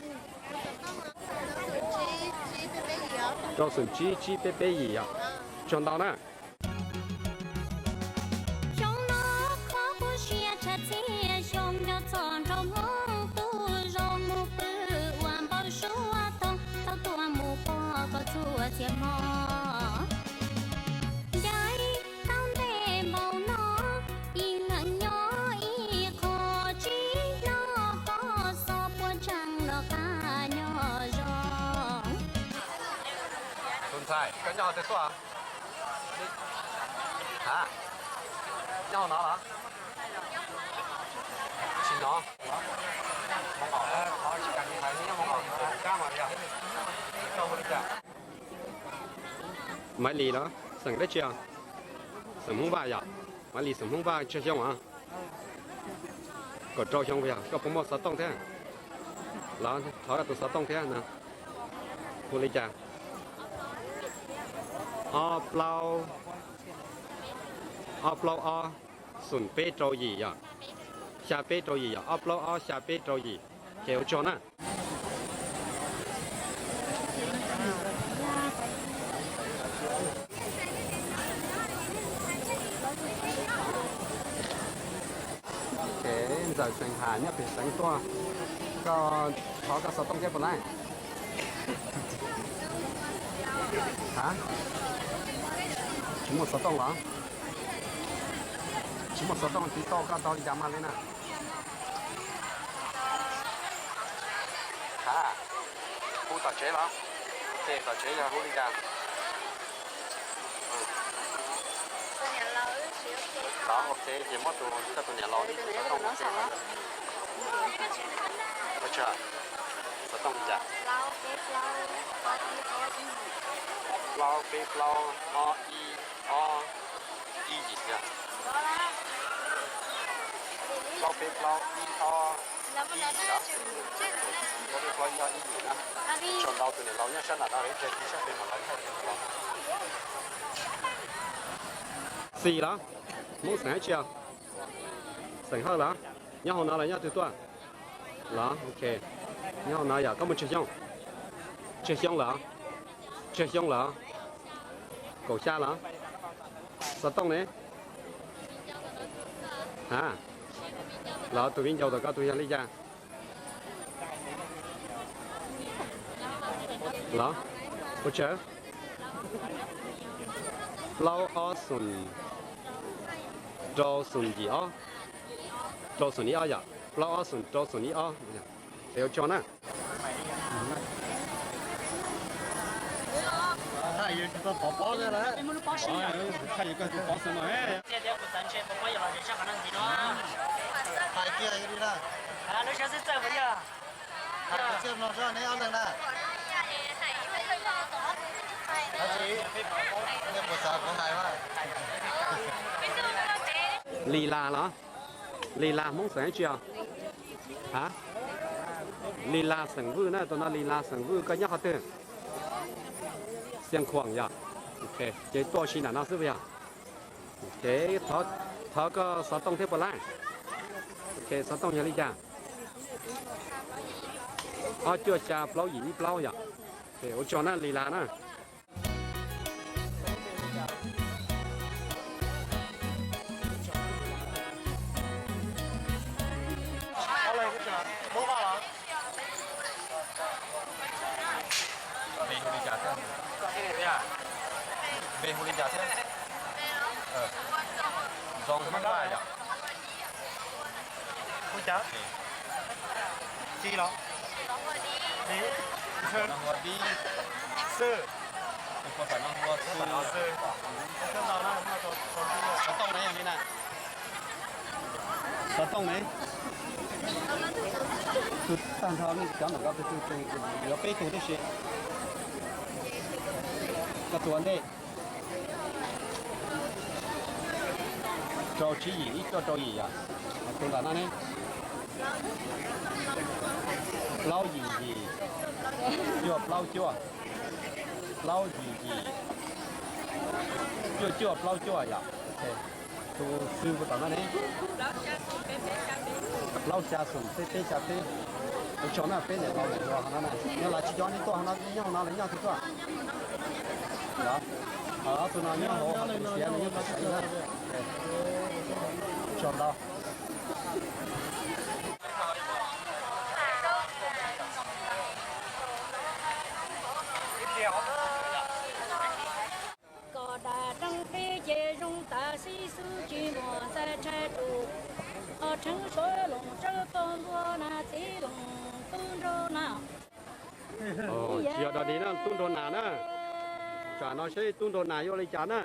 Rau xoom tsib tsib peb peb yim yom? Xyoo no qhov kuv siab tshaj txhia xyoo nco txog nraug Hmoob tus zoo mus pw ua npau suav. Txias mog, ncaim tau ntev npaum no, ib leeg nyob ib qho tsis hlob, koj xob puas tseem los qab nyob zoo. Tus ntxhais, koj nyob qhov twg tuaj? Ha? Nyob hauv no los? Tsis hnov. Maiv Lis los? Xeem dab tsi os? Xeem Hmoob Vaj yom? Maiv Lis xeem Hmoob Vaj tsawg xyoo os? Kaum rau xyoo yog koj puas muaj xov tooj thiab? Los thov koj tus xov tooj thiab no. Hu li cas? Ob plaub, ob plaub ob, xoom peb rau yim yom? Xya peb rau yim yom? Ob plaub ob xya peb rau yim. Ces ua tsaug na. Ces ntxawm xeem Ham nyob pem xeev tuaj, koj thov koj xov tooj thiab puas laib? Ha? Tsis muaj xov tooj los? Tsis muaj xov tooj tiv tauj koj tau li cas mag li na? Ha? Hu tom tsev los? Ces tom tsev yog hu li cas? Los ua ke ces muab tus, koj tus niam laus xov tooj ua ke. Ua tsaug. Xov tooj li cas? Plaub peb plaub ob ib ob ib yim yog. Plaub peb plaub ib ob ib yim yog. Plaub peb plaub ib ob ib yim na. Tsaug ntau, tus niam laus nyob sab nram no, tseg ti sab pem mas lawv hais tias los. Xis los? Hmoob xeem dab tsi os? Xeem Hawj los? Nyob hauv no los nyob twg tuaj? Los, ok. Nyob hauv no yom, koj muaj tsawg xyoo? Tsawg xyoo lawm? Tsawg xyoo lawm? Kaum xya lawm? Xov tooj ne? Ha? Los tus viv ncaus tom koj tus yog li cas? Los, ua tsaug. Plaub ob xoom rau xoom yim ob, rau xoom ib ob yom? Plaub ob xoom rau xoom ib ob. Es ua tsaug na. Lis Las los? Lis Las Hmoob xeem dab tsi os? Ha? Lis Las xeem Vwj na, tus no Lis Las xeem Vwj, koj nyob qhov twg? Xia Khuam yog? Ok, ces tuaj ua si nram no xwb puas yog? Ok, thov koj xov tooj thiab puas laib? Ok, xov tooj yog li cas? Ob cuaj xya plaub yim ib plaub yom? Ok, ua tsaug na Lis Las na. Npe hu li cas thiab? Npe hu li cas thiab? Zoo Hmoob Vaj yom? Hu cas? Tsis los? Dib. Hu Dib. Xwb. Hu Xwb. Xov tooj ne yog li na. Xov tooj ne. Tus tag nrho nej cov ntawm ko tus twg, yuav peb tug tib si. Koj tus ua ntej. Rau tsib yim, ib cuaj rau yim yom. Tus ntawm no ne. Plaub yim yim, cuaj plaub cuaj, plaub yim yim, cuaj cuaj plaub cuaj yom. Tus xwb tus tom no ne. Plaub xya xoom peb peb xya peb. Ua tsaug na, peb niam laus niam hluas hauv no na, nyob los tsis cov nej tuaj hauv no, nyob hauv no los nyob twg tuaj? Ob tug no nyob hauv, tus siav no nyob tus xeev na. Tsaug ntau. Tseeb sawv los tsawb tau ntua na txiv los tub nrog na. Tsis yog dog dig na, tub nrog nas na. Tsam no seb tub nrog nas yuav li cas na.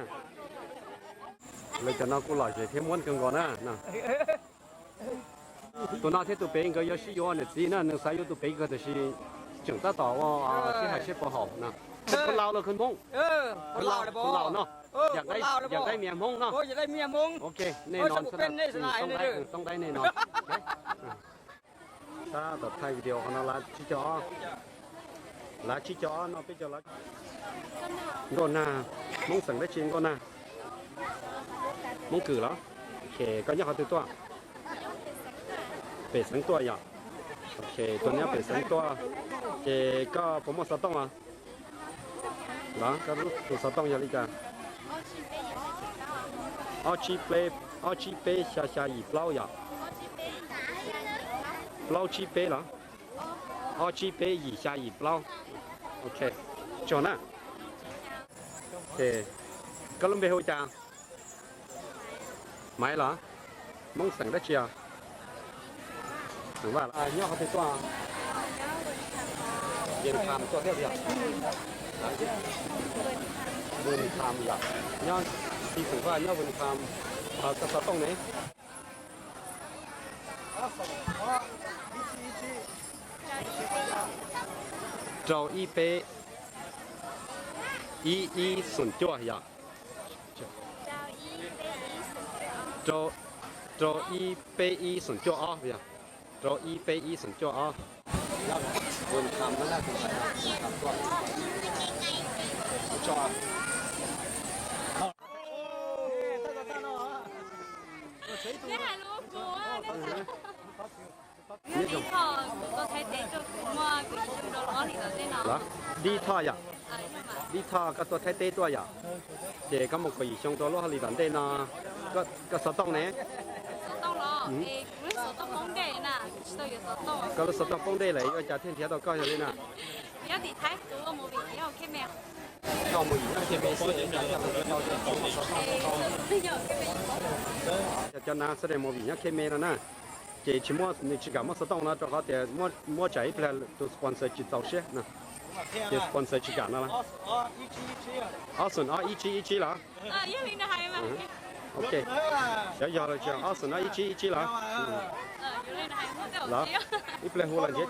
Lawv cov no kuj lom zem thiab muab kawg nkaus na. Tus no thiab tus pem nkawd yuav sib yuav niam txiv na, nws xav yuav tus pem kawg tiam sis tseem tab tom ua sib hais seb puas haum no. Koj laus los koj Hmoob? Koj laus no. Yam qaib mias Hmoob no. Ok, nej no, toob qaib nej no. Tab tom thaij video qhov no lav tsib caug ob, lav tsib caug ob no peb cov lav. Nkauj nag, Hmoob xeem dab tsi nkauj nag? Hmoob Kwm los? Ok, koj nyob qhov twg tuaj? Pem xeev tuaj yom? Ok, tuaj nyob pem xeev tuaj, ces koj puas muaj xov tooj os? Los koj lub tus xov tooj yog li cas? Ob tsib peb, ob tsib peb xya xya yim plaub yom? Plaub tsib peb los? Ob tsib peb yim xya yim plaub. Ok, tsaug na. Koj lub npe hu cas? Maiv los? Hmoob xeem dab tsi os? Xeem Vaj. Nyob qhov twg tuaj? Vim Tham tuaj thiab yom? Vim Tham yom? Nyob, txiv xeem Vaj nyob Vim Tham. Koj xov tooj ne? Rau ib peb ib ib xoom cuaj yom? Rau ib peb ib xoom cuaj ob yom? Rau ib peb ib xoom cuaj ob. Dib Thoj yom? Dib Thoj koj tuaj Thaib teb tuaj yom? Ces koj muaj kaum yim xyoo rau lub hauj lwm tom ntej no, koj xov tooj ne? Koj lub xov tooj poob dej lawm ua cas thiaj nrhiav tau koj yog li na? Cov nav xab de movie nyob Khemes no na, ces tsis muaj, nws tsis kam muab xov tooj no rau qhov tias muab tsam ib pliag tus sponsor tsis txaus siab no. Ces sponsor tsis kam no. Ob xoom ob ib tsib ib tsib los? Ok, xyov yog los tsis ob xoom ob ib tsib ib tsib los? Los ib pliag hu los ntxiv.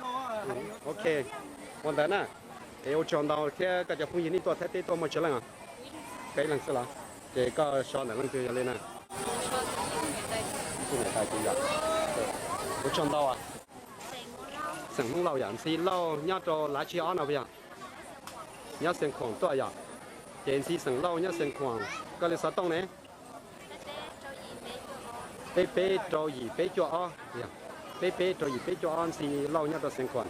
Ok, ua ntawd na. Es ua tsaug ntau thiab koj cov phooj ywg nej tuaj Thaib teb tuaj muaj tsawg leej? Koj ib leeg xwb los? Ces koj so ntawm leej twg yog li na? Ua tsaug ntau. Xeem Hmoob Lauj yom, Ntxhi Lauj nyob rau lav tsib ob no puas yog? Nyob Xeev Khuam tuaj yom? Ces Ntxhi xeem Lauj nyob Xeev Khuam, koj li xov tooj ne? Peb peb rau yim peb cuaj ob, peb peb rau yim peb cuaj ob, Ntxhi Lauj nyob rau Xeev Khuam.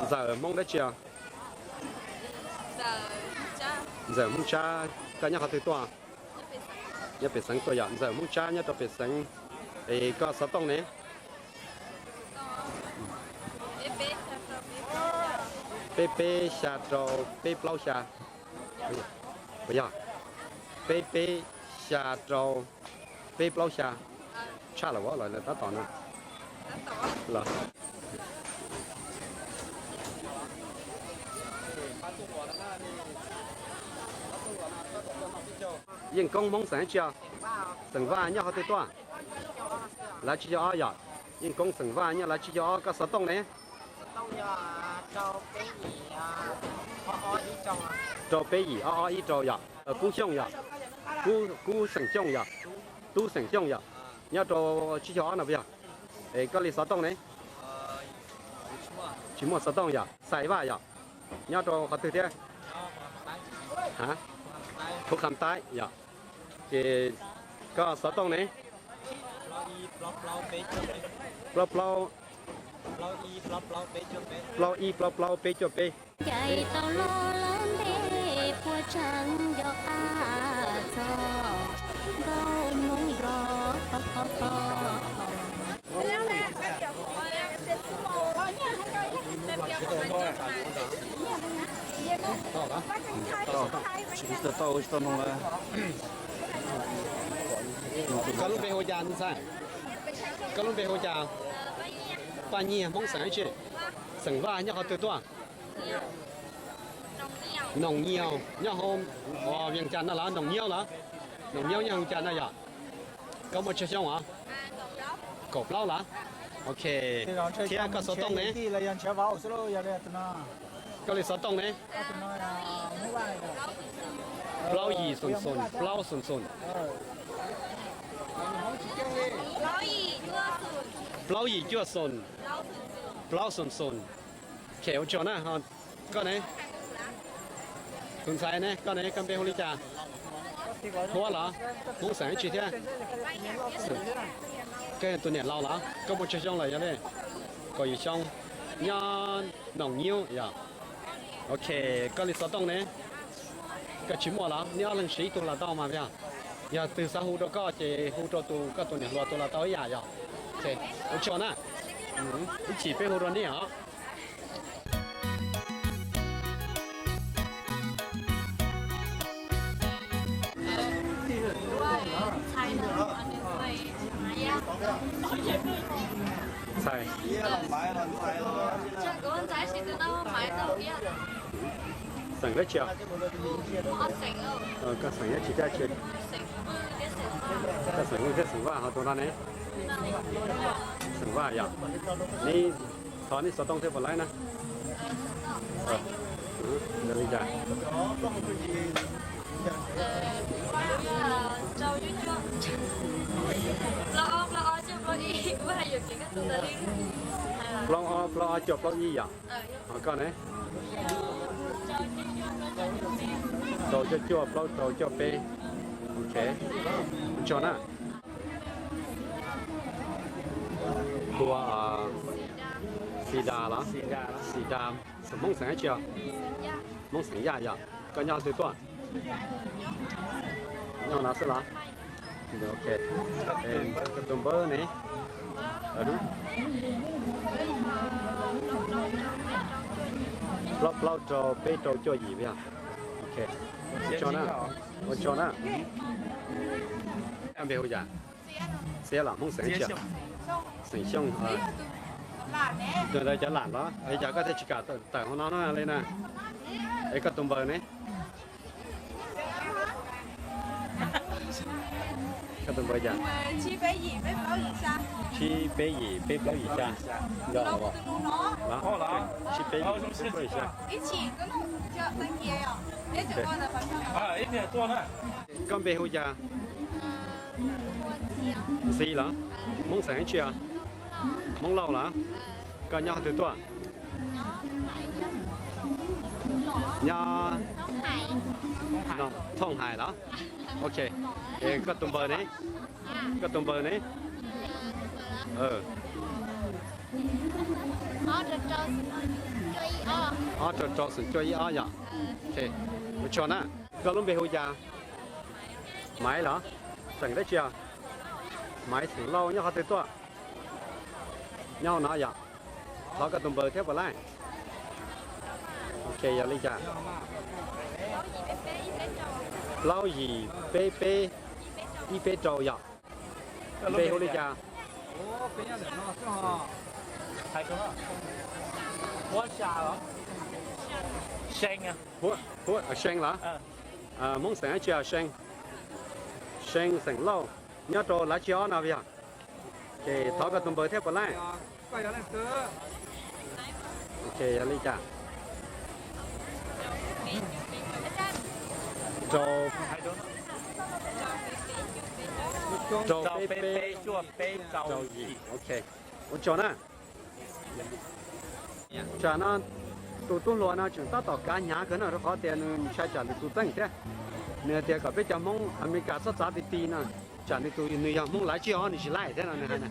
Ntxawm Hmoob dab tsi os? Ntxawm Hmoob Tsab, koj nyob qhov twg tuaj? Nyob pem xeev tuaj yom, Ntxawm Hmoob Tsab nyob rau pem xeev. Es koj xov tooj ne? Peb peb xya rau peb plaub xya. Puas yog? Peb peb xya rau peb plaub xya. Tshaj los los tab tom no. Yeej Koob Hmoob xeem dab tsi os? Xeem Vaj, nyob qhov twg tuaj? Lav tsib caug ob yom. Yeej Koob xeem Vaj nyob lav tsib caug ob, koj xov tooj ne? Rau peb yim ob ob ib rau yom. Kub Xyooj yom. Kub xeem Xyooj yom. Tub xeem Xyooj yom. Nyob rau tsib caug ob no puas yog? Es koj li xov tooj ne? Tsis muaj xov tooj yom. Xais Vaj yom. Nyob rau qhov twg thiab? Phuv Kham Taib yom. Ces koj xov tooj ne? Plaub plaub, plaub ib plaub plaub peb cuaj peb. Ncaim tau los lawm ntev puas tseem nco qab txog nkauj Hmoob los pog pog pog. Tsis tau, tsis tau nug lawm. Koj lub npe hu cas ntxhais? Koj lub npe hu cas? Paj Nyiag, Hmoob xeem dab tsi? Xeem Vaj, nyob qhov twg tuaj? Noom Nyiaus, nyob hauv Vias Cas no los? Noom Nyiaub los? Noom Nyiaub nyob hauv Vias Cas no yom? Koj muaj tsawg xyoo os? Kaum plaub los? Ok. Thiab koj xov tooj ne? Koj li xov tooj ne? Plaub yim xoom xoom, plaub xoom xoom. Plaub yim cuaj xoom, plaub xoom xoom. Ok, ua tsaug na. Koj ne? Tus ntxhais ne, koj ne, koj npe hu li cas? Huab los? Hmoob xeem dab tsi thiab? Koj yog tus niam laus los? Koj muaj tsawg xyoo lawm yog li? Kaum yim xyoo. Nyob Noom Nyiub yog? Ok, koj li xov tooj ne? Koj tsis muaj los? Neb ob leeg siv ib tug los tau mas yog. Yog twg xav hu rau koj ces hu rau tus, koj tus niam hluas tus los tau ib yam yog. Ua tsaug na. Ib chim peb hu rau nej os. Ntxhais. Xeem dab tsi os? Koj xeem dab tsi thiab? Koj xeem Hmoob thiab xeem Vaj ho tus no ne? Xeem Vaj yog. Neb thov neb xov tooj thiab puas laib na? Li cas? Plaub ob plaub ob cuaj plaub ib yom. Ho koj ne? Rau cuaj cuaj plaub rau cuaj peb. Ok, ua tsaug na. Hu ua Xi Das los? Xi Das, Hmoob xeem dab tsi os? Hmoob xeem Yaj yog. Koj nyob twg tuaj? Nyob no xwb los? Ok. Tus npawb ne? Plaub plaub rau peb rau cuaj yim yog. Ok. Ua tsaug na. Ua tsaug na. Koj npe hu cas? Xiab los? Hmoob xeem dab tsi? Xeem Xyooj. Tus ntawd cov lam los? Es cas koj thiaj tsis kam tawm hauv no no li na? Es koj tus npawb ne? Koj tus npawb cas? Tsib peb yim peb plaub yim xya. Yog los? Tsib peb yim peb plaub yim xya. Koj npe hu cas? Ntxhi los? Hmoob xeem dab tsi os? Hmoob Lauj los? Koj nyob qhov twg tuaj? Nyob Thooj Hais los? Ok. Koj tus npawb ne? Koj tus npawb ne? Ob rau rau xoom cuaj ib ob yog. Ua tsaug na. Koj lub npe hu cas? Maiv los? Xeem dab tsi os? Maiv xeem Lauj, nyob qhov twg tuaj? Nyob no yog. Thov koj tus npawb thiab puas laij? Ok, yog li cas? Plaub yim peb peb ib peb rau yog. Npe hu li cas? Huab, Huab, See los? Hmoob xeem dab tsi? See, See xeem Lauj, nyob rau lav tsi ob no yog. Ces thov koj tus npawb thiab puas laij? Ok, yog li cas? Rau, rau peb peb rau yim. Ok, ua tsaug na. Tsam no tus tub hluas no tseem tab tom kav hnyav kawg no rau qhov tias nws ntshai tsam nws tus txeej thiab. Nws hais tias kom peb cov Hmoob Amelikas txhob txav ti ti no, tsam nws tus, nws yog Hmoob lav tsi ob nws tsis laij thiab no nws hais na.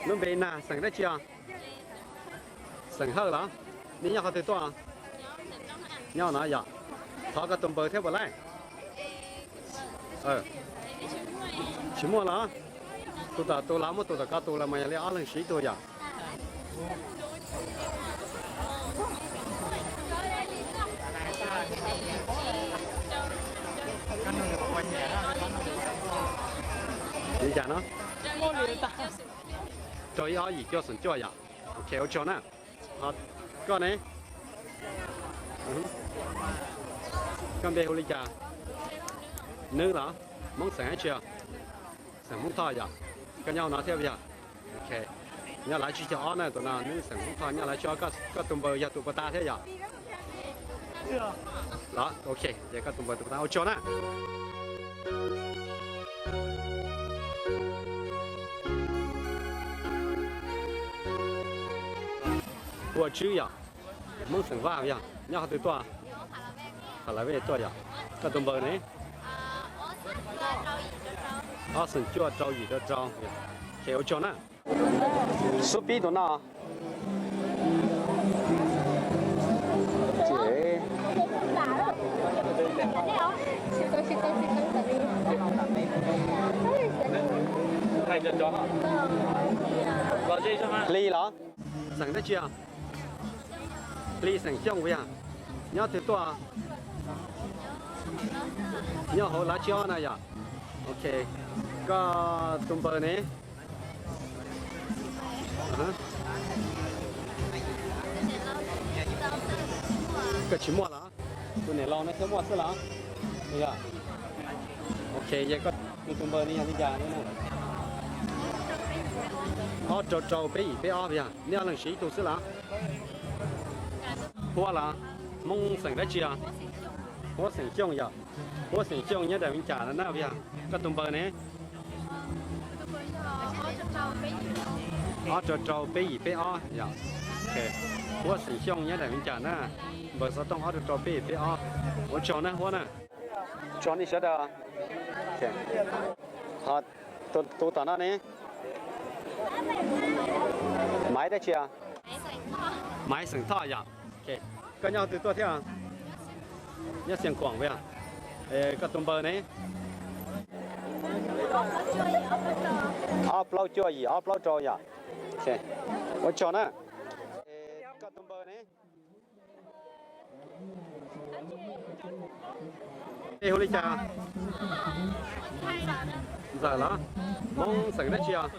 Lub npe Nag, xeem dab tsi os? Xeem Hawj los? Nej nyob qhov twg tuaj? Nyob no yog. Thov koj tus npawb thiab puas laij? Tsis muaj los? Tus tom tus los muaj tus tom koj tus los mas yog li ob leeg siv ib tug yom. Li cas no? Rau ib ob yim cuaj xoom cuaj yom. Ok, ua tsaug na. Koj ne? Koj npe hu li cas? Nwb los? Hmoob xeem dab tsi? Xeem Hmoob Thoj yom. Koj nyob hauv no thiab yog? Ok. Nyob lawv tsib caug ob na tus no, Nwb xeem Hmoob Thoj nyob lawv tsib caug ob, koj tus npawg yog tus puas tas thiab yom? Los, ok, ces koj tus npawg tus puas tas, ua tsaug na. Ua Tswb yom, Hmoob xeem Vaj yog, nyob qhov twg tuaj? Qhov lawv tuaj yom. Koj tus npawg ne? Ob xoom cuaj rau yim rau rau. Ok, ua tsaug na. Xub pib tus no. Hli los? Xeem dab tsi? Hli xeem Xyooj yog. Nyob twg tuaj? Nyob hauv lawv tsib caug ob na yom. Ok, koj tus npawg ne? Koj tsis muaj los? Tus niam laus no thiaj muaj xwb los? Ok, yog koj tus npawg ne yog li cas? Ob rau rau peb yim peb ob yog, nej ob leeg siv ib tug xwb los? Huab los? Hmoob xeem dab tsi os? Huab xeem Xyooj yog. Huab xeem Xyooj nyob daim Viv Cas no na yog. Koj tus npawg ne? Ob rau rau peb yim peb ob yog. Huab xeem Xyooj nyob daim Viv Cas na. Npawg xov tooj ob rau rau peb yim peb ob. Ua tsaug na Huab na. Tsaug nej sawv daws. Ho tus tom no ne? Maiv dab tsi? Maiv xeem Thoj yog. Koj nyob twg tuaj thiab? Nyob Xiav Khuam yog. Koj tus npawg ne? Ob plaub cuaj yim ob plaub rau yog. Ua tsaug na. Koj tus npawg ne? Hu li cas? Ntxawm los? Hmoob xeem dab tsi os?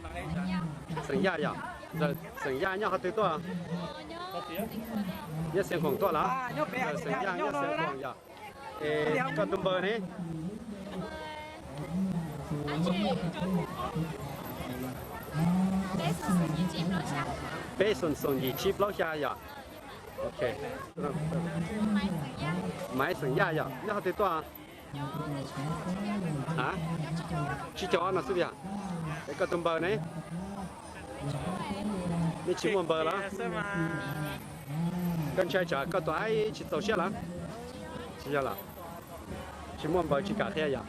Xeem Yaj yog. Ntxawm xeem Yaj nyob qhov twg tuaj? Nyob Xiav Khuam tuaj los? Ntxawm xeem Yaj nyob Xiav Khuam yog. Es koj tus npawg ne? Peb xoom xoom yim tsib plaub xya yog. Maiv xeem Yaj yog, nyob qhov twg tuaj? A, tsib caug ob no xwb yog. Es koj tus npawg ne? Nej tsis muaj npawg los? Koj ntshai tsam koj tus aib tsis txaus siab los? Tsis yog los? Tsis muaj npawg tsis kam qhia yog.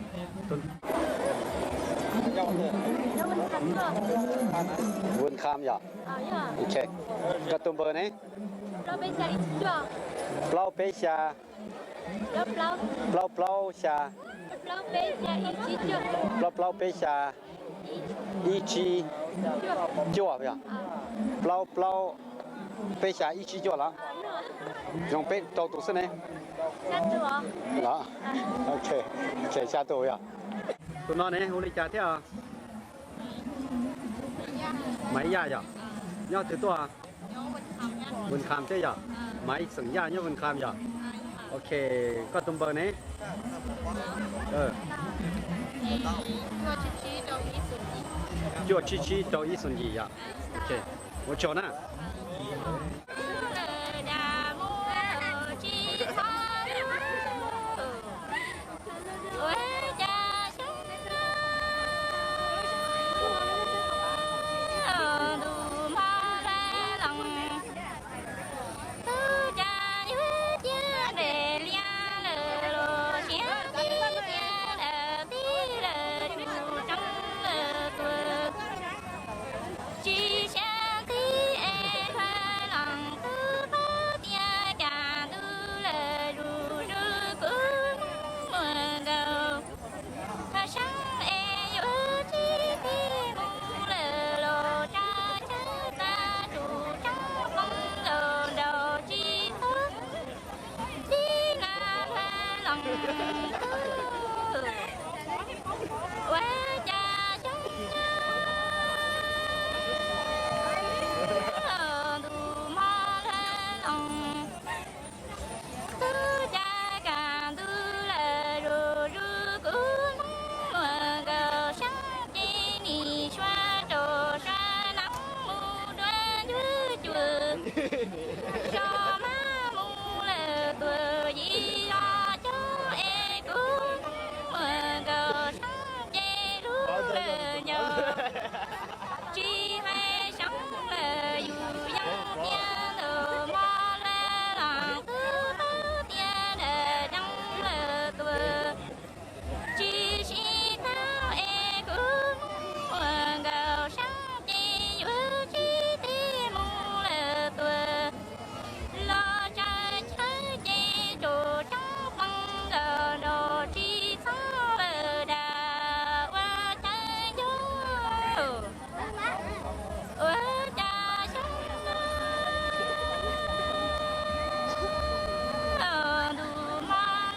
Vun Kham yog. Koj tus npawg ne? Plaub peb xya. Plaub plaub xya. Plaub plaub peb xya ib tsib cuaj yog. Plaub plaub peb xya ib tsib cuaj los? Zoo peb rau tus xwb ne. Los? Xya tus yog. Tus no ne hu li cas thiab? Maiv Yaj yog. Nyob twg tuaj? Vun Kham thiab yog. Maiv xeem Yaj nyob Vun Kham yog. Ok, koj tus npawg ne? Cuaj tsib tsib rau ib xoom yim yog. Ok, ua tsaug na. Zos mab mus lawm tuaj, yim zos coob es kuv mus nkaum sab ces lub lawm ncaus. Tsis hais sab lawm yus yeej tiag ntawm mos lawm los twb paub tias daim deev lawm tuaj. Tsis sib tau es kuv mus nkaum sab ces yuav tsis teb mus lawm tuaj. Los tsaws chaw ces tsuas tsob pleev nkaus nrog tsis txhob lawm dag ua chaw ncuj. Ua cas xyoo no ntuj mos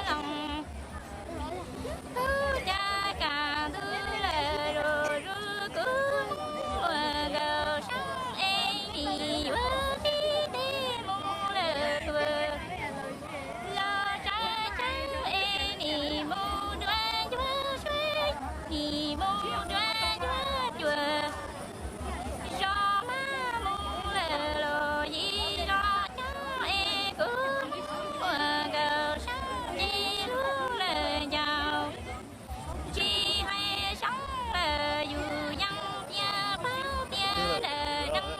lawm los, ua cas kaj ntug lawm los zuj kuv mus nkaum sab es nim yuav tsis teb mus lawm tuaj. Los tsaws chaw es nim mus dua ncuab suab, nim mus dua ncuab cua. Zos mab mus lawm los yim zos coob es kuv mus nkaum sab ces lub lawm ncaus. Tsis hais sab lawm yus yeej tiag paub tias daim deev lawm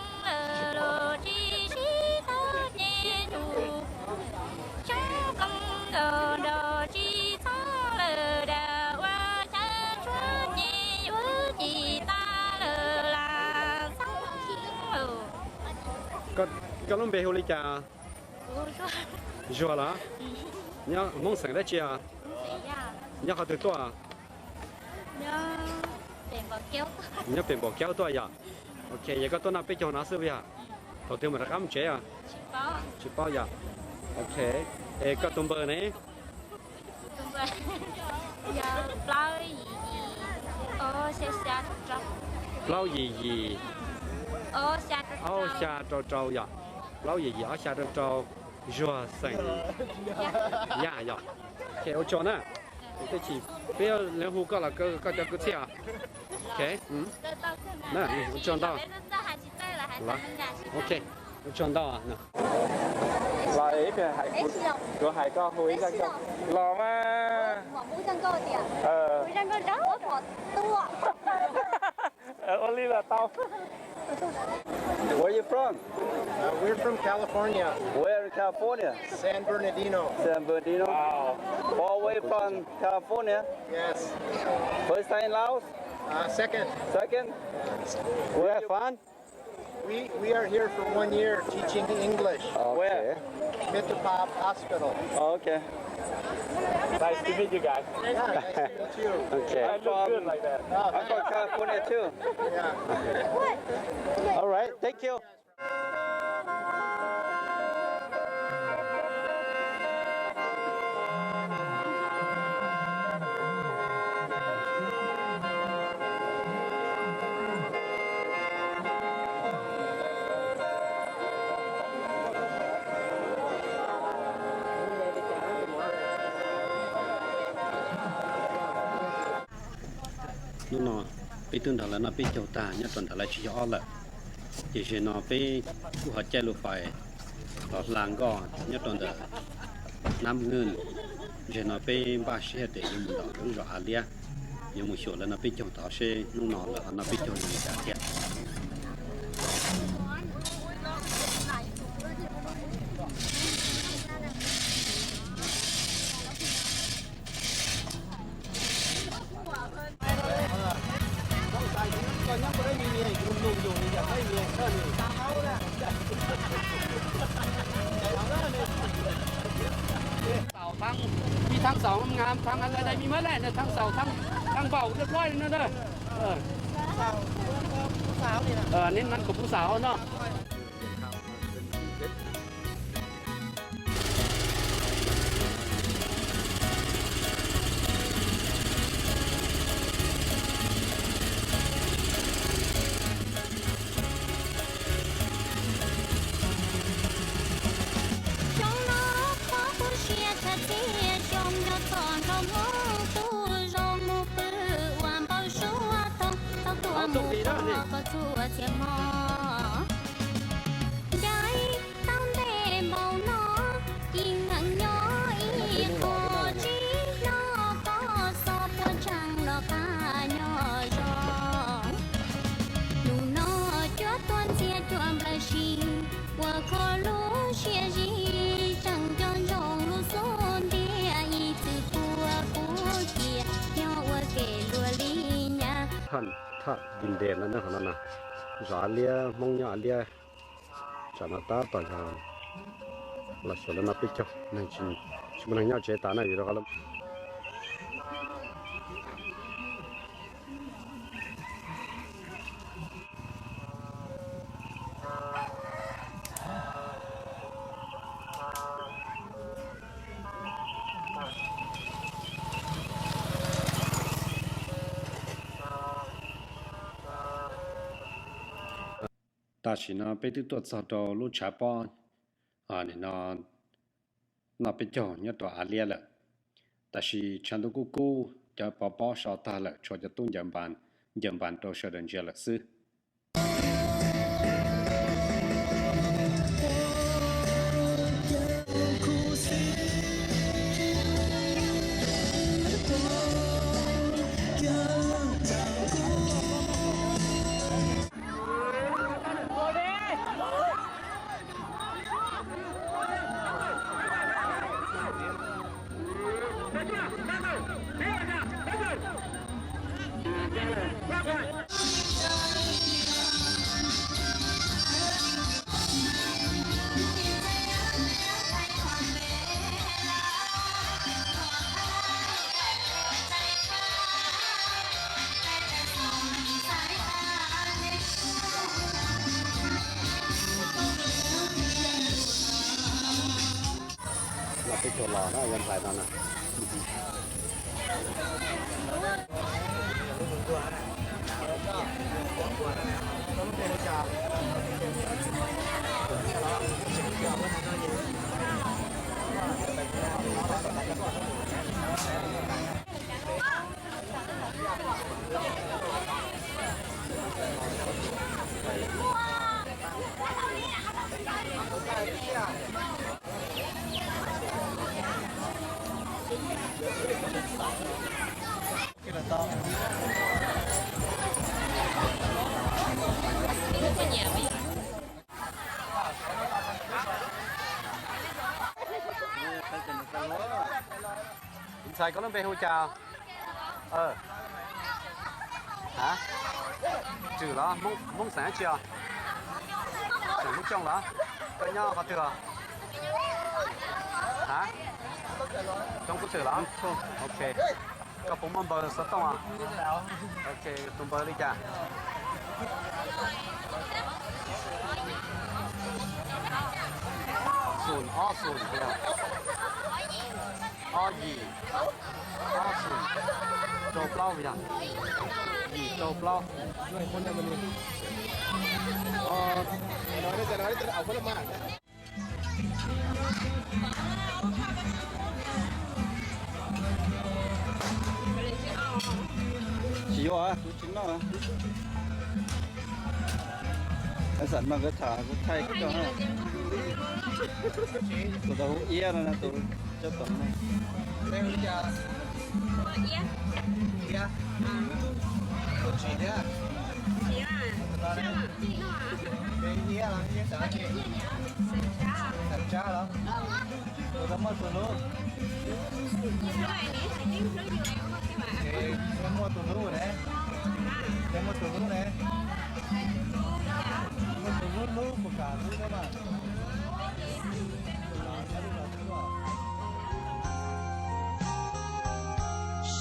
los tsis sib tau ces tsuas tsob pleev nkaus nrog tsis txhob lawm dag ua chaw ncuj ces yuav tsis tau lawm las xoob. Koj lub npe hu li cas? Zuag los? Nyob Hmoob xeem dab tsi os? Nyob qhov twg tuaj? Nyob pem Npaum Kaub tuaj yom? Ok, yog koj tuaj noj peb caug no xwb yog? Thaum twg mam rov qab mus tsev os? Tsis paub yom? Ok, es koj tus npawb ne? Plaub yim yim, ob xya rau rau yom? Plaub yim yim ob xya rau rau, Zuag xeem Yaj yom? Ok, ua tsaug na. Tej chim peb yuav hu koj los koj cov kwv txhiaj os. Ok, ua tsaug ntau. Ok, ua tsaug ntau. Los ib pliag kuv hais koj hu ib zaj nkauj los mas. Ua li los tau. Where you from? Uh, we're from California. Where in California? San Bernardino. San Bernardino. Wow. All the way from California. Yes. First time in Laos? Uh, second. Second? You have fun? We, we are here for one year teaching English. Okay. Where? Mitropop Hospital. Oh, okay. Nice to meet you guys. Yeah, nice to meet you. Okay. I look good like that. I'm from California too. Yeah. All right, thank you. Hnub no peb twb nrog lawv noj peb caug tag nyob rau ntawm lawv tsib caug ob lawm, ces zaum no peb kuj ho caij lub fais los hla nkoj nyob rau ntawm Nab Nwj. Zaum no peb npaj siab tias yuav mus nram lub zos Av Liab, yuav mus xyuas lawv noj peb caug tod seb hnub no lawv ho noj peb caug zoo li cas thiab. Xaus thaab, ib thaab xaus ngam, thaab dai dai me mab laj, thaab xaus thaab npaum loj loj no na. Neb nab kuv pub xaus no. Xyoo no qhov kuv siab tshaj txhia xyoo yog txog nraug Hmoob tus zoo mus pw ua npau suav toog, tau tuaj mus pom koj txhua txhia hmo. Tsis ua koj lub siab zim tseem nco ntsoov lub xub ntiag ib txwm puag kuv cia nyob ua ke luag li nyab. Thaj Di Ntes no ne, qhov no na, zos Liab, Hmoob nyob Liab. Tsam no tab tom yog los xyuas lawv no peb caug, neeg tsis muaj neeg nyob tsev tas na vim rau qhov Tam sim no peb twb tuaj txog rau lub tshav pob, nim no noj peb caug nyob rau Av Liab lawm. Tab sis tshav ntuj kub kub, cov pov pob so tag lawm, tshuav cov tub ncaws npas rau sawv daws ntsia lawm xwb. Los peb caug los na, yuav nplais no na. Ntxhais, koj lub npe hu cas? Hab, Tswm los? Hmoob xeem dab tsi os? Xeem Hmoob Xyooj los? Koj nyob qhov twg os? Hab, Xyooj Kub Twm los? Ok. Koj puas muaj npawb xov tooj os? Ok, tus npawb li cas? Xoom ob xoom, ob yim, ob xoom, rau plaub yog, yim rau plaub. Tsis yuav, kuv tsis noj. Xam no kuv tham kuv thaij koj. Tus tau hu Iab no, tus cov tom no. Tus tsis thiab. Tus no ne? Tus Iab los Iab Xab Tsab los? Tus tau muaj tus hlub. Ces muaj tus hlub ne. Ces muaj tus hlub ne. Muaj tus hlub hlub puas kam hlub thiab mas.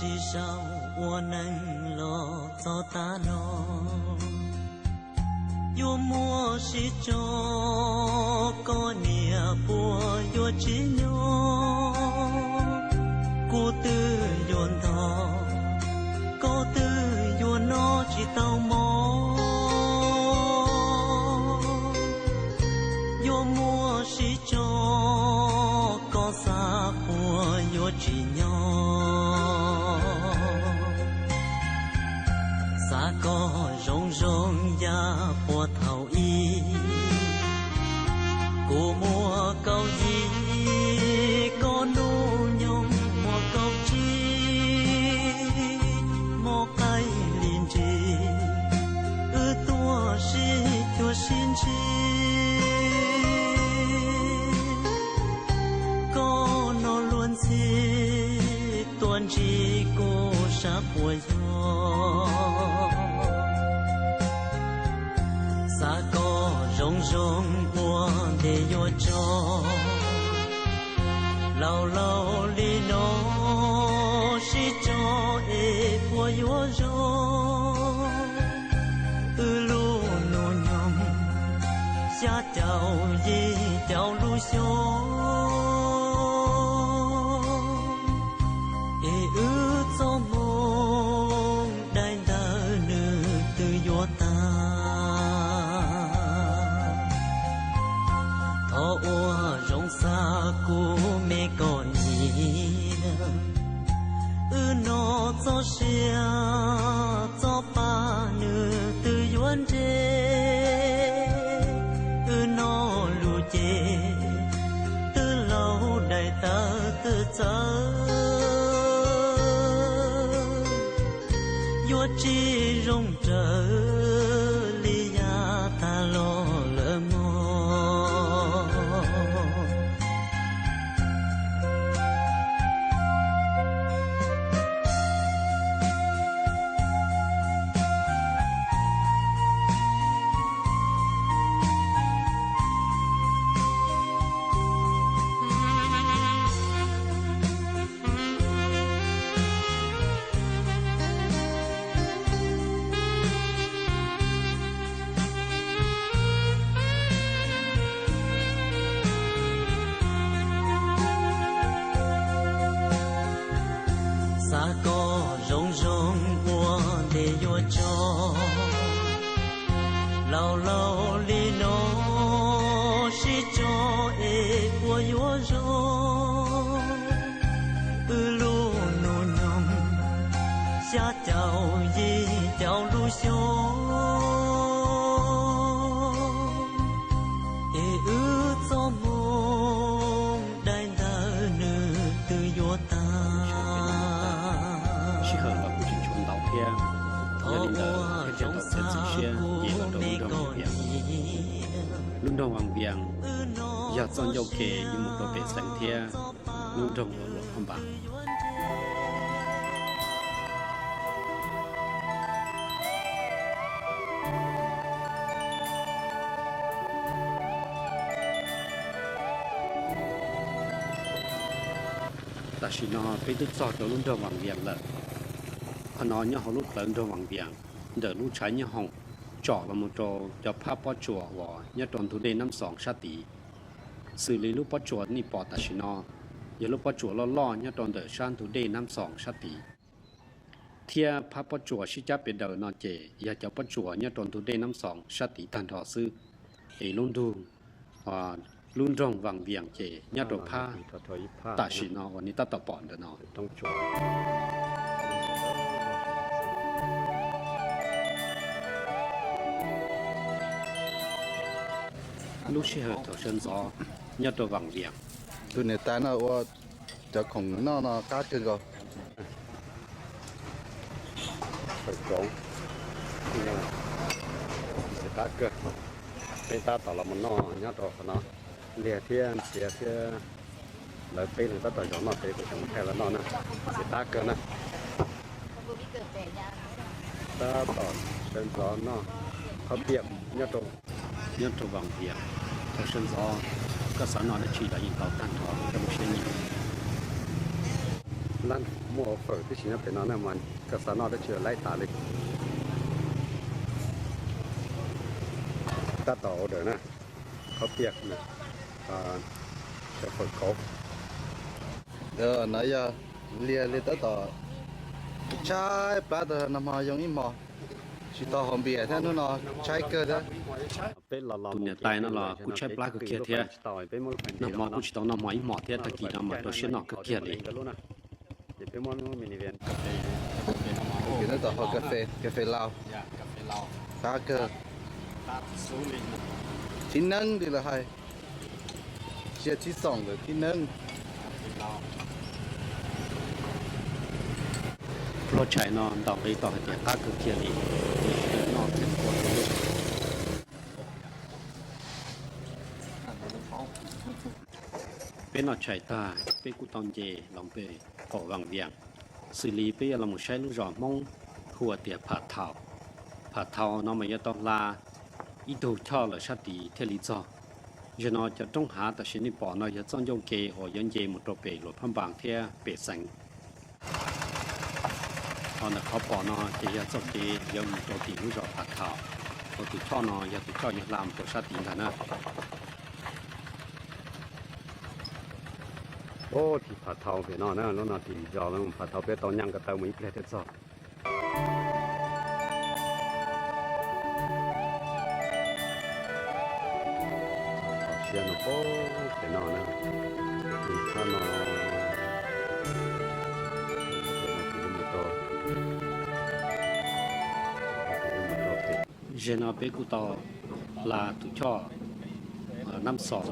Sib sau ua neej los txog tag los, yuav muab sib tso, koj niam puas yuav tsim nyog? Kuv twb yuav ntog, koj twb yuav noj tsis tau mov. Yuav muab sib tso, koj xav puas yuav tsim nyog? Xav koj zoo zoo yam puag thaum ub, kuv muaj kaum yim, koj hnub nyoog muaj kaum tsib, mob qaij li ntsis, Tsis kuj sab puas yog, xav kom zoo zoo ua ntej yuav tso. Laus laus li no sib tso es puas yuav zoo. Wb lub hnub nyoog xya caum yim caum lub xyoo, es wb txoj moo daim ntawv nws twb yuav tag. Thov ua zoo xa kuv me kom niam, wb noj txoj sia txoj pa nws twb yuav nres. Wb noj lus ces twb laus daim tawv twb txawv, yuav tsis zoo raws li yav tag los lawm mog. Xav kom zoo zoo ua ntej yuav tso. Laus laus li no sib tso es puas yuav zoo. Wb lub hnub nyoog xya caum yim caum lub xyoo, es wb txoj moo daim ntawv nws twb yuav tag. Sij hawm los kuj tseem tshuav ntau thiab, yog li ntawd thiaj tau txiav txim siab nce los rau lub nroog Vaj Vias. Lub nroog Vaj Vias yog txoj ncauj ke yuav mus rau pem Xeev thiab lub nroog Luam Phaj Npas. Tam sim no peb twb txog rau lub nroog Vaj Vias lawm. Qhov no nyob hauv lub plawv nroog Vaj Vias, ntawm lub tshav nyob hoom tsom los mus rau cov phab pob tsuas uas nyob rau ntug dej Nab Xoos sab tid. Xws li lub pob tsuas nej pom tam sim no yog lub pob tsuas loj loj nyob rau ntawm sab ntug dej Nab Xoos sab tid, thiab phab pob tsuas sib cab pes daws no ces yog cov pob tsuas nyob rau ntug dej Nab Xoos sab tid tag nrho xwb. Es lub ntug, lub nroog Vaj Vias ces nyob rau phab tam sim no uas nej tab tom pom ntawm no. Lub sij hawm thaum sawv ntxov nyob rau Vaj Vias, tus niam tais no ua cov khoom noj no qab kawg nkaus. Qab kawg, peb tab tom los mus noj nyob rau qhov no, Liag thiab Ntxhiav thiab lawv peb leeg tab tom zov noj, peb kuj tseem mus thaij los noj na, ntxim qab kawg na. Tab tom sawv ntxov noj khob piam nyob rau, nyob rau Vaj Vias. Thaum sawv ntxov koj xav noj dab tsi los yeej tau tag nrho koj lub siab nyiam. Lab muaj fawm tib si nyob pem no na mas koj xav noj dab tsi los laib tas li. Tab tom order na, khob piam, cov fawm kauv. No yog Liag li tab tom tshaib plab tag, nag hmo yoo ib hmos, tsis tau haus npias thiab, hnub no tshaib kawg thiab. Tus niam tais no los kuj tshaib plab kawg kiag thiab, nag hmo kuj tsis tau noj hmo ib hmos thiab, tag kis no mas rau siab noj kawg kiag li. Tab tom haus kas fes, kas fes Laus, qab kawg, tib neeb li lawv hais, sia tib xoom lawm tib neeb. Pluag tshais no ntaus nqi tau hais tias qab kawg kiag li, noj thiab ua. Peb noj tshais tag peb kuj tau nce los pem qaum Vaj Vias. Xws li peb yuav los mus saib lub zos Hmoob hu ua tias Pham Thaum. Pham Thaum no mas yuav tau hla ib tug choj lawm sab tid thiaj li txog. Zaum no cov roob hav tam sim nej pom no yog txoj ncauj ke uas yuav nce mus rau pem Luam Phab Npas thiab pem Xeev. Ho ntawm qhov pom no ces yog txoj kev yuav mus rau tim lub zos Pham Thaum, uas tus choj no yog tus choj yuav hla mus rau sab tid ntag na. Tim Pham Thaum pem no na, lub no tim zos Pham Thaum peb tau nyaj ko taw mus ib pliag thiaj txog. Siab no pem no na, thab no. Zaum no peb kuj tau hla tus choj Nab Xoos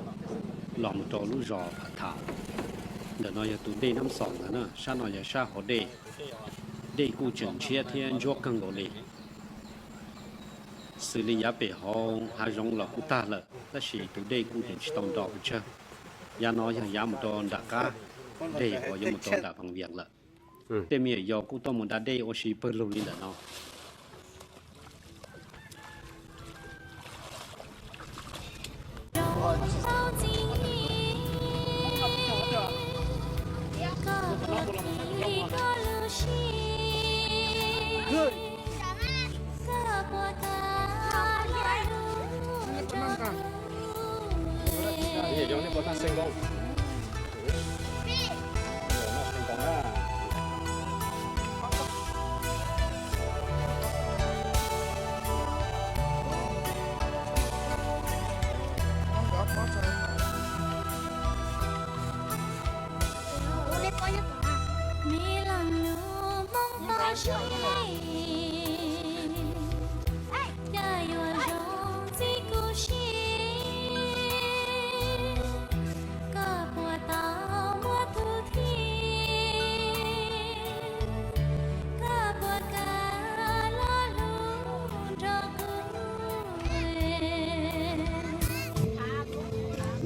los mus rau lub zos Pham Thaum. Ntawm no yog tus dej Nab Xoos ntawd na, sab no yog sab hauv dej. Dej kuj tseem ntshiab thiab ntsuab kawg nkaus li. Xws li yav pem hauv hav zoov los kuj tag lawm, tab sis tus dej kuj tseem tsis tau nro pes tsawg. Yav no yog yav mus rau nram qab deg uas yuav mus rau nram Vaj Vias lawm. Tej me nyuam yaus kuj tuaj mus da dej ua si pawg lug li ntawm no.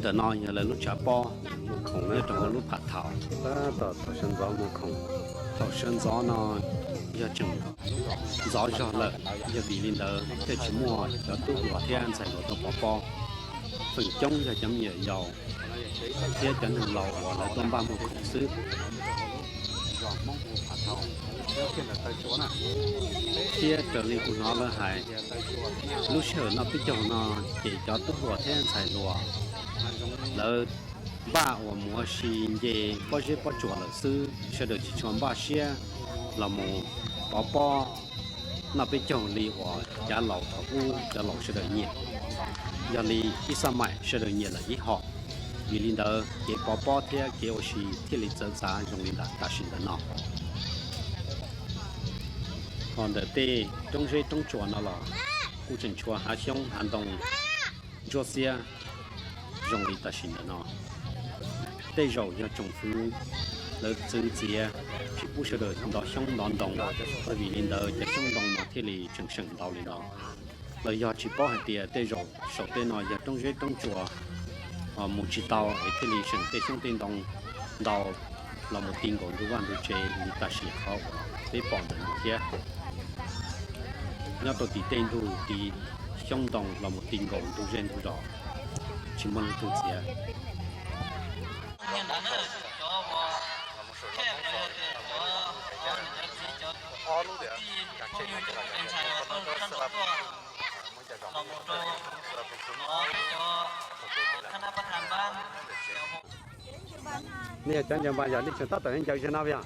Ntawm no yog lawv lub tshav pob, nyob rau hauv lub Pham Thaum. Tab tom thaum sawv ntxov muag khoom, thaum sawv ntxov no yog tseem ntxov zog lawm, yog vim li ntawd thiaj tsis muaj cov tub hluas thiab ntxhais hluas tuaj pov pob. Feem coob yog cov me nyuam yaus thiab cov neeg laus uas lawv tuaj npaj muag khoom xwb. Thiab raws li kuv hnov lawv hais, lub sij hawm noj peb caug no ces cov tub hluas thiab ntxhais hluas lawv npaj uas mus ua si nce pob zeb pob tsuas lawm xwb, sawv daws tsis tshua npaj siab los mus pov pob noj peb caug li uas cav laus thaum ub cov laus sawv daws nyiam. Yog li ib xab maim sawv daws nyiam lawm ib hom, vim li ntawd kev pov pob thiab kev ua si thiaj li txawv txav zoo li ntawm tam sim ntawm no. Ho ntawm tej roob zeb roob tsuas no los kuj tseem tshuav hav xyoob hav ntoo ntsuab xiab zoo li tam sim ntawm no. Tej zaum yog tsoom fwv lawv txwv txiav tsis pub sawv daws ntov xyoob ntov ntoo, vim li ntawd cov xyoob ntoo no thiaj li tseem seem ntau li no. Los yog tsis paub hais tias tej zaum saum tej no yog roob zeb roob tsuas mus tsis tau es thiaj li seem tej xyoob tej ntoo ntau los mus ti nkaus ntug vaj ntug tsev li tam sim qhov uas peb pom ntawm no thiab. Nyob rau tim tej ntug tid xyoob ntoo los mus ti nkaus ntug zej ntug zos, tsis muaj leej twg txiav. Nej yog cov ncaws npas yog nej tseem tab tom ncaws zog no yog?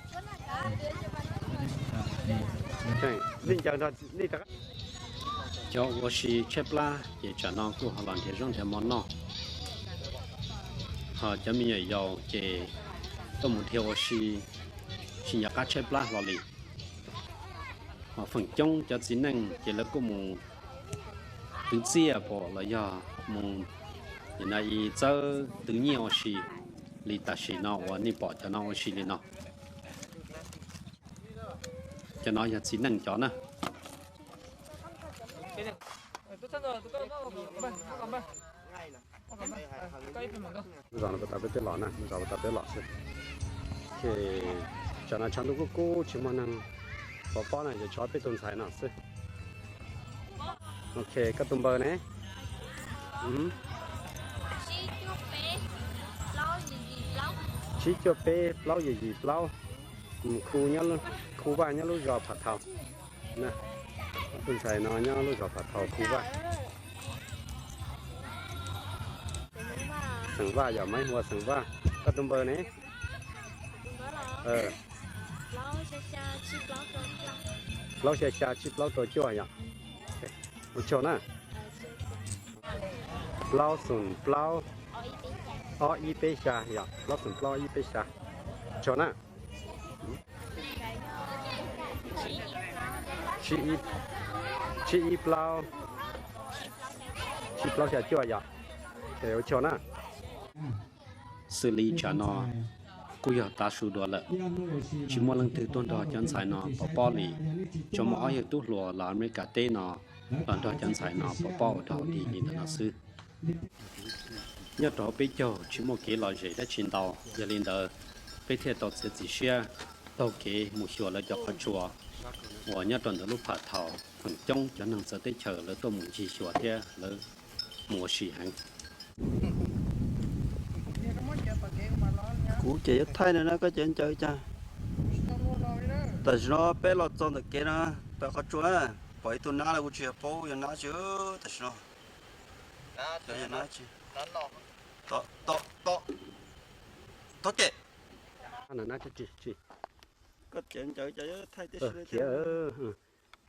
Nej ncaws nrog nej rov qab. Cov ua si tshaib plab ces tsam no kuj ho los nrhiav zaub nrhiav mov noj. Ho cov me nyuam yaus ces tuaj mus dhia ua si, tsis nco qab tshaib plab hlo li. Ho feem coob cov txiv neej ces lawv kuj mus twv txiaj pom los yog mus txawb twv nyiaj ua si li tam sim no uas nej pom cov no ua si li no. Cov no yog txiv neej cov na. Zos no puas tau peb twb los na, zos puas tau peb los xwb. Ces Tsam no tshav ntuj kub kub tsis muaj neeg pov pob na, yuav tshuav peb tus ntxhais no xwb. Ok, koj tus npawb ne? Tsib cuaj peb plaub yim yim plaub. Khu, khu Vaj nyob lub zos Phav Thau. Tus ntxhais no nyob lub zos Phav Thau khu Vaj. Xeem Vaj yog, Maiv Hua xeem Vaj. Koj tus npawb ne? Plaub xya xya tsib plaub rau cuaj yom. Ua tsaug na. Plaub xoom plaub ob ib peb xya yom, plaub xoom plaub ob ib peb xya. Tsaug na. Tsib ib plaub, tsib plaub xya cuaj yom. Ua tsaug na. Xws li tsam no kuj yog tav su dua lawm, tsis muaj leej twg tuaj nrog cov ntxhais no pov pob li. Tsuas muaj ob yawg tub hluas los Amelikas teb no los nrog cov ntxhais no pov pob ua dog dig li ntawm no xwb. Nyob rau hauv peb caug tsis muaj kev lom zem dab tsi ntau, yog li ntawd peb thiaj tau txiav txim siab taug kev mus xyuas lawv cov qhov tsua uas nyob rau ntawm lub Phav Thau. Feem coob cov neeg txawv teb chaws lawv tuaj mus ncig xyuas thiab lawv mus ua si heev. Kuv ces yuav thaij no na, koj ces ncaws cas? Tam sim no peb los txog ntawm kev no, pem qhov tsua na, pom ib tug nab lawm, kuv tsis yog paub yog nab tsi tam sim no. Yog nab tsi? Tom, tom, tom, thov kev. Koj ces ncaws cas yuav thaij tib si li thiab.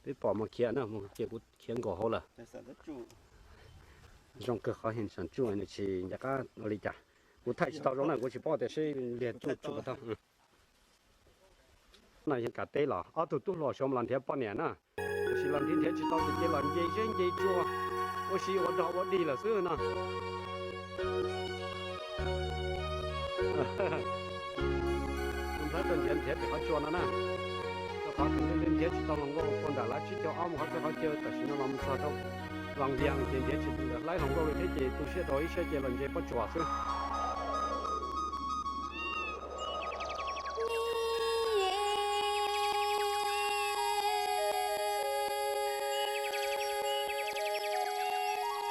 Peb pom mas khiav na, mus ces kuv khiav nkaus hauv lawm. Zoo kawg qhov heev, tsam tsuj nws tsis nco qab ua li cas. Kuv thaij tsis tau zoo na, kuv tsis paub tias seb liag tsuj tsuj puas tau. No yog kav teb los ob tug tub hluas xyov los nrhiav poj niam na. Tab sis los nrhiav nrhiav tsis tau ces los nce zeb nce tsua, ua si ua dog ua dig lawm xwb no. Nplhaib tuaj nrhiav nrhiav pem qhov tsua no na. Rau qhov nrhiav tsis tau hluas nkauj puag nram lab tsib caug ob mus qhov txoj qhov chaw, tam sim no los mus txog rau Vaj Vias ces nrhiav tsis tau ntawm hlais hluas nkauj li thiab ces tu siab rau ib siab ces los nce pob tsuas xwb.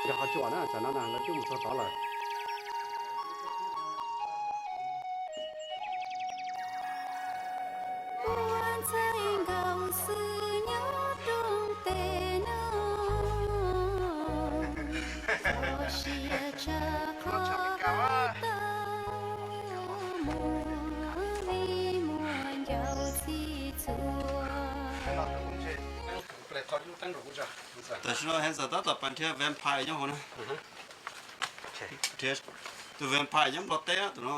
Yog qhov tsua na, tsam no na lawv twb mus txog tod lawm. Ua ntxhais nkaus xwb nyob rooj teb no, txhos sia tsa qhov tau mus li muaj ncaus txhij txhua. Tam sim no Hanson tab tom pas nrhiav vampire nyob hauv na. Tus vampire nyob Nplog teb tus no.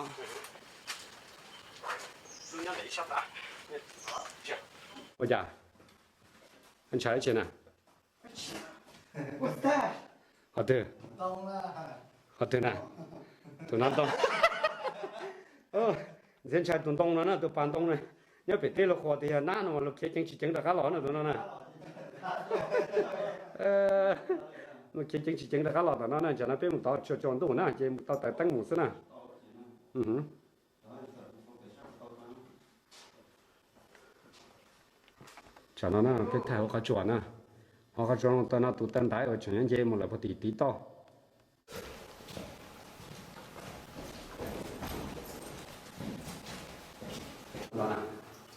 Ua cas? Ntshai tsi na? Qhov twg? Qhov twg na? Tus no ntoo. Ntxhiab ntshai tus ntoo no na, tus pas ntoo na. Nyob pem teb luag qhuas tias yog nab no mas luag khiav ceev tsis ceev rov qab los na tus no na. Luag khiav ceev tsis ceev rov qab los tom no na, tsam no peb mus tod tsaus ntuj na ces mus tau taws teeb mus xwb na. Tsam no na peb thaij hauv qhov tsua na. Hauv qhov tsua no tau no tus taw ntaiv uas tseem nyob nce mus lawm puag tim tiv toj.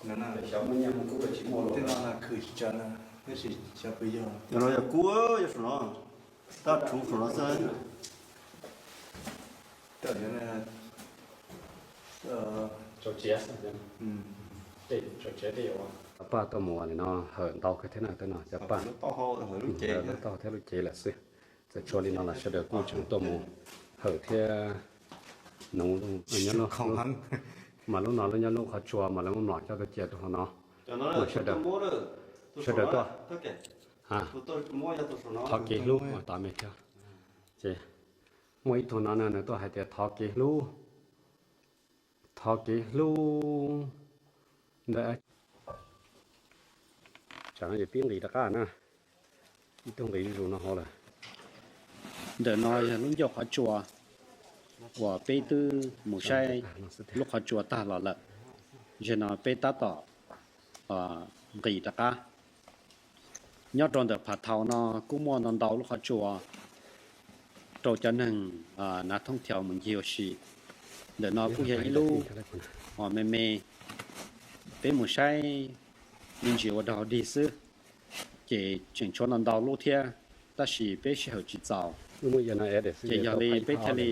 Tej no na khwv tsis tsa na, tab sis xyov puas yog. Yog no yog kub, yog saum no, tab rhuv saum no xwb. Cov paj tuaj mus ua li no hawm ntau kawg thiab na, tej no cov paj. Lub taub hau thiab lub cev lawm xwb. Txawm tshuav li no los sawv daws kuj tseem tuaj mus hawm thiab. Nuv, mas lub no lub nyob lub qhov tsua mas lawv muab mlom coj tuaj cia rau hauv no. Sawv daws, sawv daws tuaj thov kev hlub tas me thiab. Ces muaj ib tug no nws tuaj hais tias thov kev hlub, thov kev hlub ntawm, tsam no ces pib nqis rov qab na, ib tug nqis zuj zus no hauv lawm. Ntawm no yog lub ncauj qhov tsua uas peb twb mus saib lub qhov tsua tag los lawm. Zaum no peb tab tom nqis rov qab. Nyob rau ntawm Phav Thau no kuj muaj ntau ntau lub qhov tsua rau cov neeg nav thoob thiaus mus ncig ua si. Ntawm no kuj yog ib lub uas me me, peb mus saib me ntsis ua dog dig xwb, ces tseem tshuav ntau ntau lub thiab, tab sis peb sij hawm tsis txaus, ces yog li peb thiaj li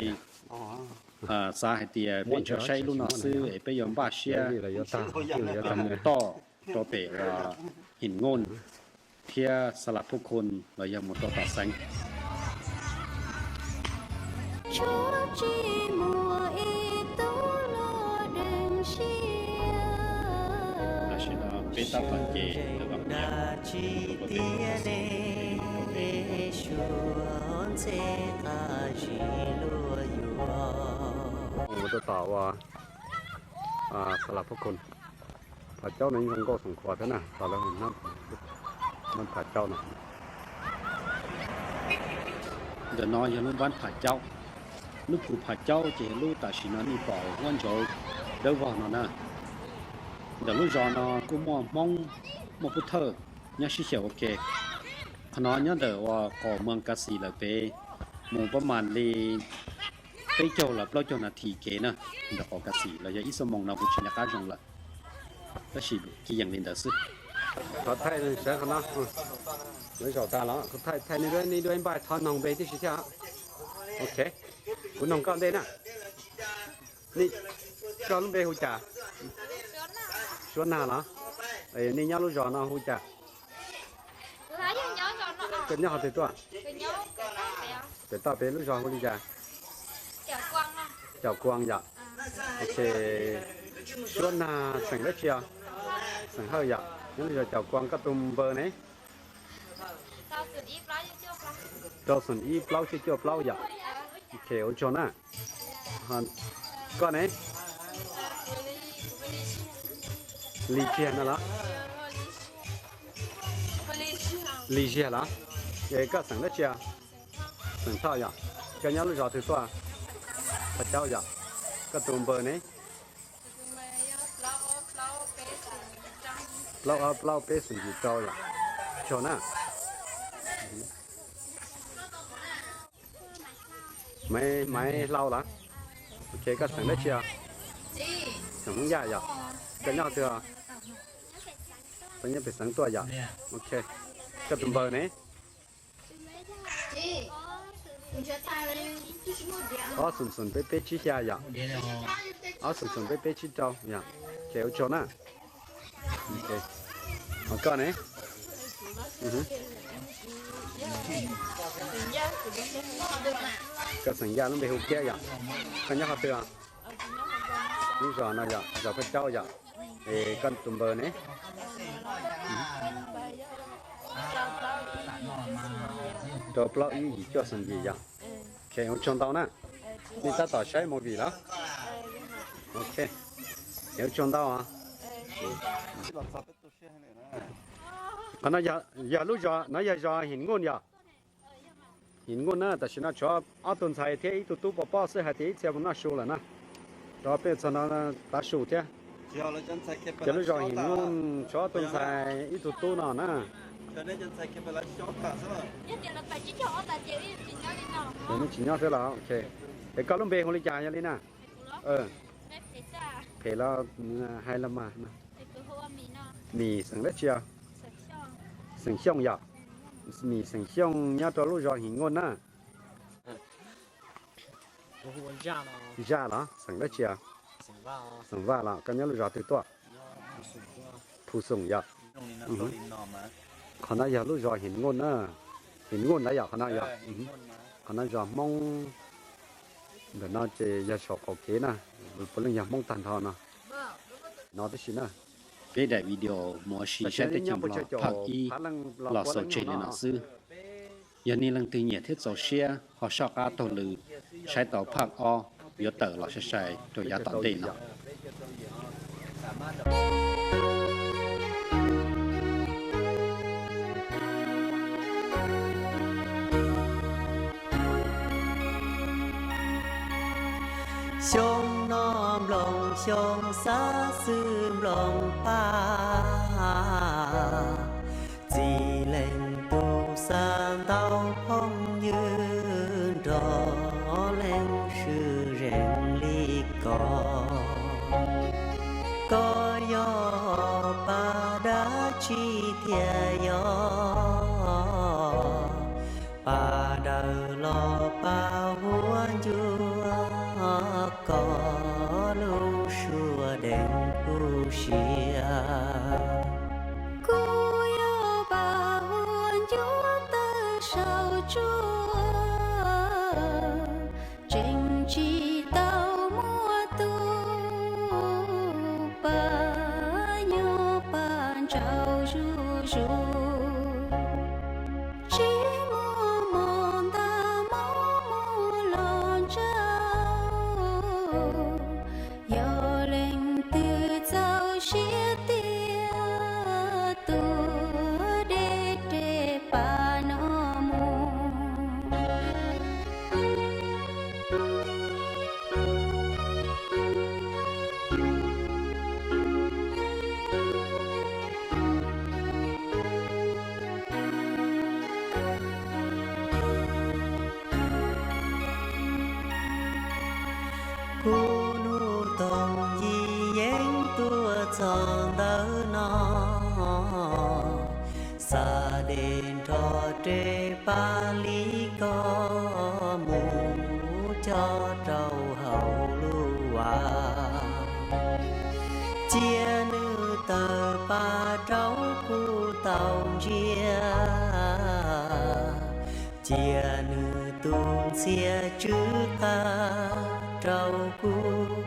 xav hais tias peb tsuas saib ib lub no xwb es peb yuav npaj siab mus toj rau pem uas Hin Nkuj thiab Xa Las Phuj Khun los yog mus rau tom xeev. Tam sim no peb tab tom nce ntawm Vaj Nyab rau pem, rau pem mus rau tom uas Xa Las Phuj Khun. Phav Caub no yeej zoo nkauj xoom qhuav thiab na, tos lawv mus nab Phav Caub no. Ntawm no yog lub npab Phav Caub. Lub phu Phav Caub ces yog lub tam sim no nej pom huab ntsaud dawb vog no na. Ntawm lub zos no kuj muaj Hmoob, muaj Pub Thawj nyob sib xyaw ua ke. Qhov no nyob ntawm uas qaum Moos Kas Xim lawm pem, mus pab mas li peb caug los plaub caug nas this kev na, ntawm qaum Kas Xim los yog ib xuab moos no kuv tsis nco qab zoo lawm, tab sis ci yees li ntawd xwb. Thov thaij sawv qhov no, lawv zaum tas los kuv thaij thaij nej duab, nej duab npaj thov noog npe tib si thiab. Ok, kuv noog koj ntej na. Nej, koj lub npe hu cas? Suab Nag los? Nej nyob lub zos no hu cas? Koj nyob qhov twg tuaj? Pem toj pem lub zos hu li cas? Caum Kuas yom. Ok, Suab Nag xeem dab tsi os? Xeem Hawj yom. Nyob lub zos Caum Kuas, koj tus npawb ne? Rau xoom ib plaub cuaj cuaj plaub yom. Ok, ua tsaug na. Koj ne? Lis Tsiag no los? Lis Ziag los? Es koj xeem dab tsi? Xeem Thoj yom. Koj nyob lub zos twg tuaj? Phav Caub yom. Koj tus npawb ne? Plaub ob plaub peb xoom yim rau yom. Tsaug na. Maiv Hlau los? Ok, koj xeem dab tsi? Xeem Hmoob Yaj yom. Koj nyob twg? Koj nyob pem xeev tuaj yom. Ok, koj tus npawb ne? Ob xoom xoom peb peb tsib xya yom. Ob xoom xoom peb peb tsib rau yom. Ok, ua tsaug na. Ho koj ne? Koj xeem Yaj, lub npe hu Kiab yom. Koj nyob qhov twg? Lub zos no yom, zos Phav Caub yom. Es koj tus npawb ne? Rau plaub ib yim cuaj xoom yim yom. Ok, ua tsaug ntau na. Nej tab tom saib movie los? Ok, es ua tsaug ntau os. Qhov no yog lub zos no, yog zos Him Nkuj yom. Him Nkuj na, tam sim no tshuav ob tug ntxhais thiab ib tug tub pov pob xwb, hais tias ib txhia mus noj su lawm na. Rau peb txog no tav su thiab. Ces lub zos Him Nkuj tshuav ob tug ntxhais ib tug tub no na. Ces neb tsis nyob xwb los? Ok. Es koj lub npe hu li cas yog li na? Phem los hais los mas. Mim xeem dab tsi? Xeem Xyooj yom. Mim xeem Xyooj nyob rau lub zos Him Nkuj na. Zaj los? Xeem dab tsi? Xeem Vaj los? Koj nyob lub zos twg tuaj? Phu Xoom yom. Qhov no yog lub zos Him Nkuj na. Him Nkuj ntawd yom, qhov no yom. Qhov no zos Hmoob. Ntawm no ces yog saum qaum kev na, puav leej yog Hmoob tag nrho no. No tib si na. Peb daim video mus ua si saib teb chaws Nplog phaj ib los xaus tseg li no xwb. Yog nej leej twg nyiam thiab txaus siab ho soj qab taug lw saib tau phaj ob yuav tawm los sai sai rau yav tom ntej no. Xyoo no nploos xyoo xav xwb nploos paj, txim leej tub xav ntau phooj ywg nrog leej swm zeej li ko. Koj yog paj dab tsi thiaj yog? Paj dawb los paj huab ncua, koj lub suab deev kuv siab. Kuv yog paj huab ncua tawg saum tsuag, tseem tsis tau muaj tus paj nyob paj ntsaum zuj zus. Tsis muaj mov ntag, mov muab los ntsauj, yog leej twg txaus siab tiag tuag deb rau paj no mus. Kuv nug toog yim yeeb tuaj txog ntawm no, xa dej nrog rau paj li ko mus cob rau hauv lub vas. Cia nws tawg paj rau kuv tau ntsia, cia nws tu ntxhias tsw qab rau kuv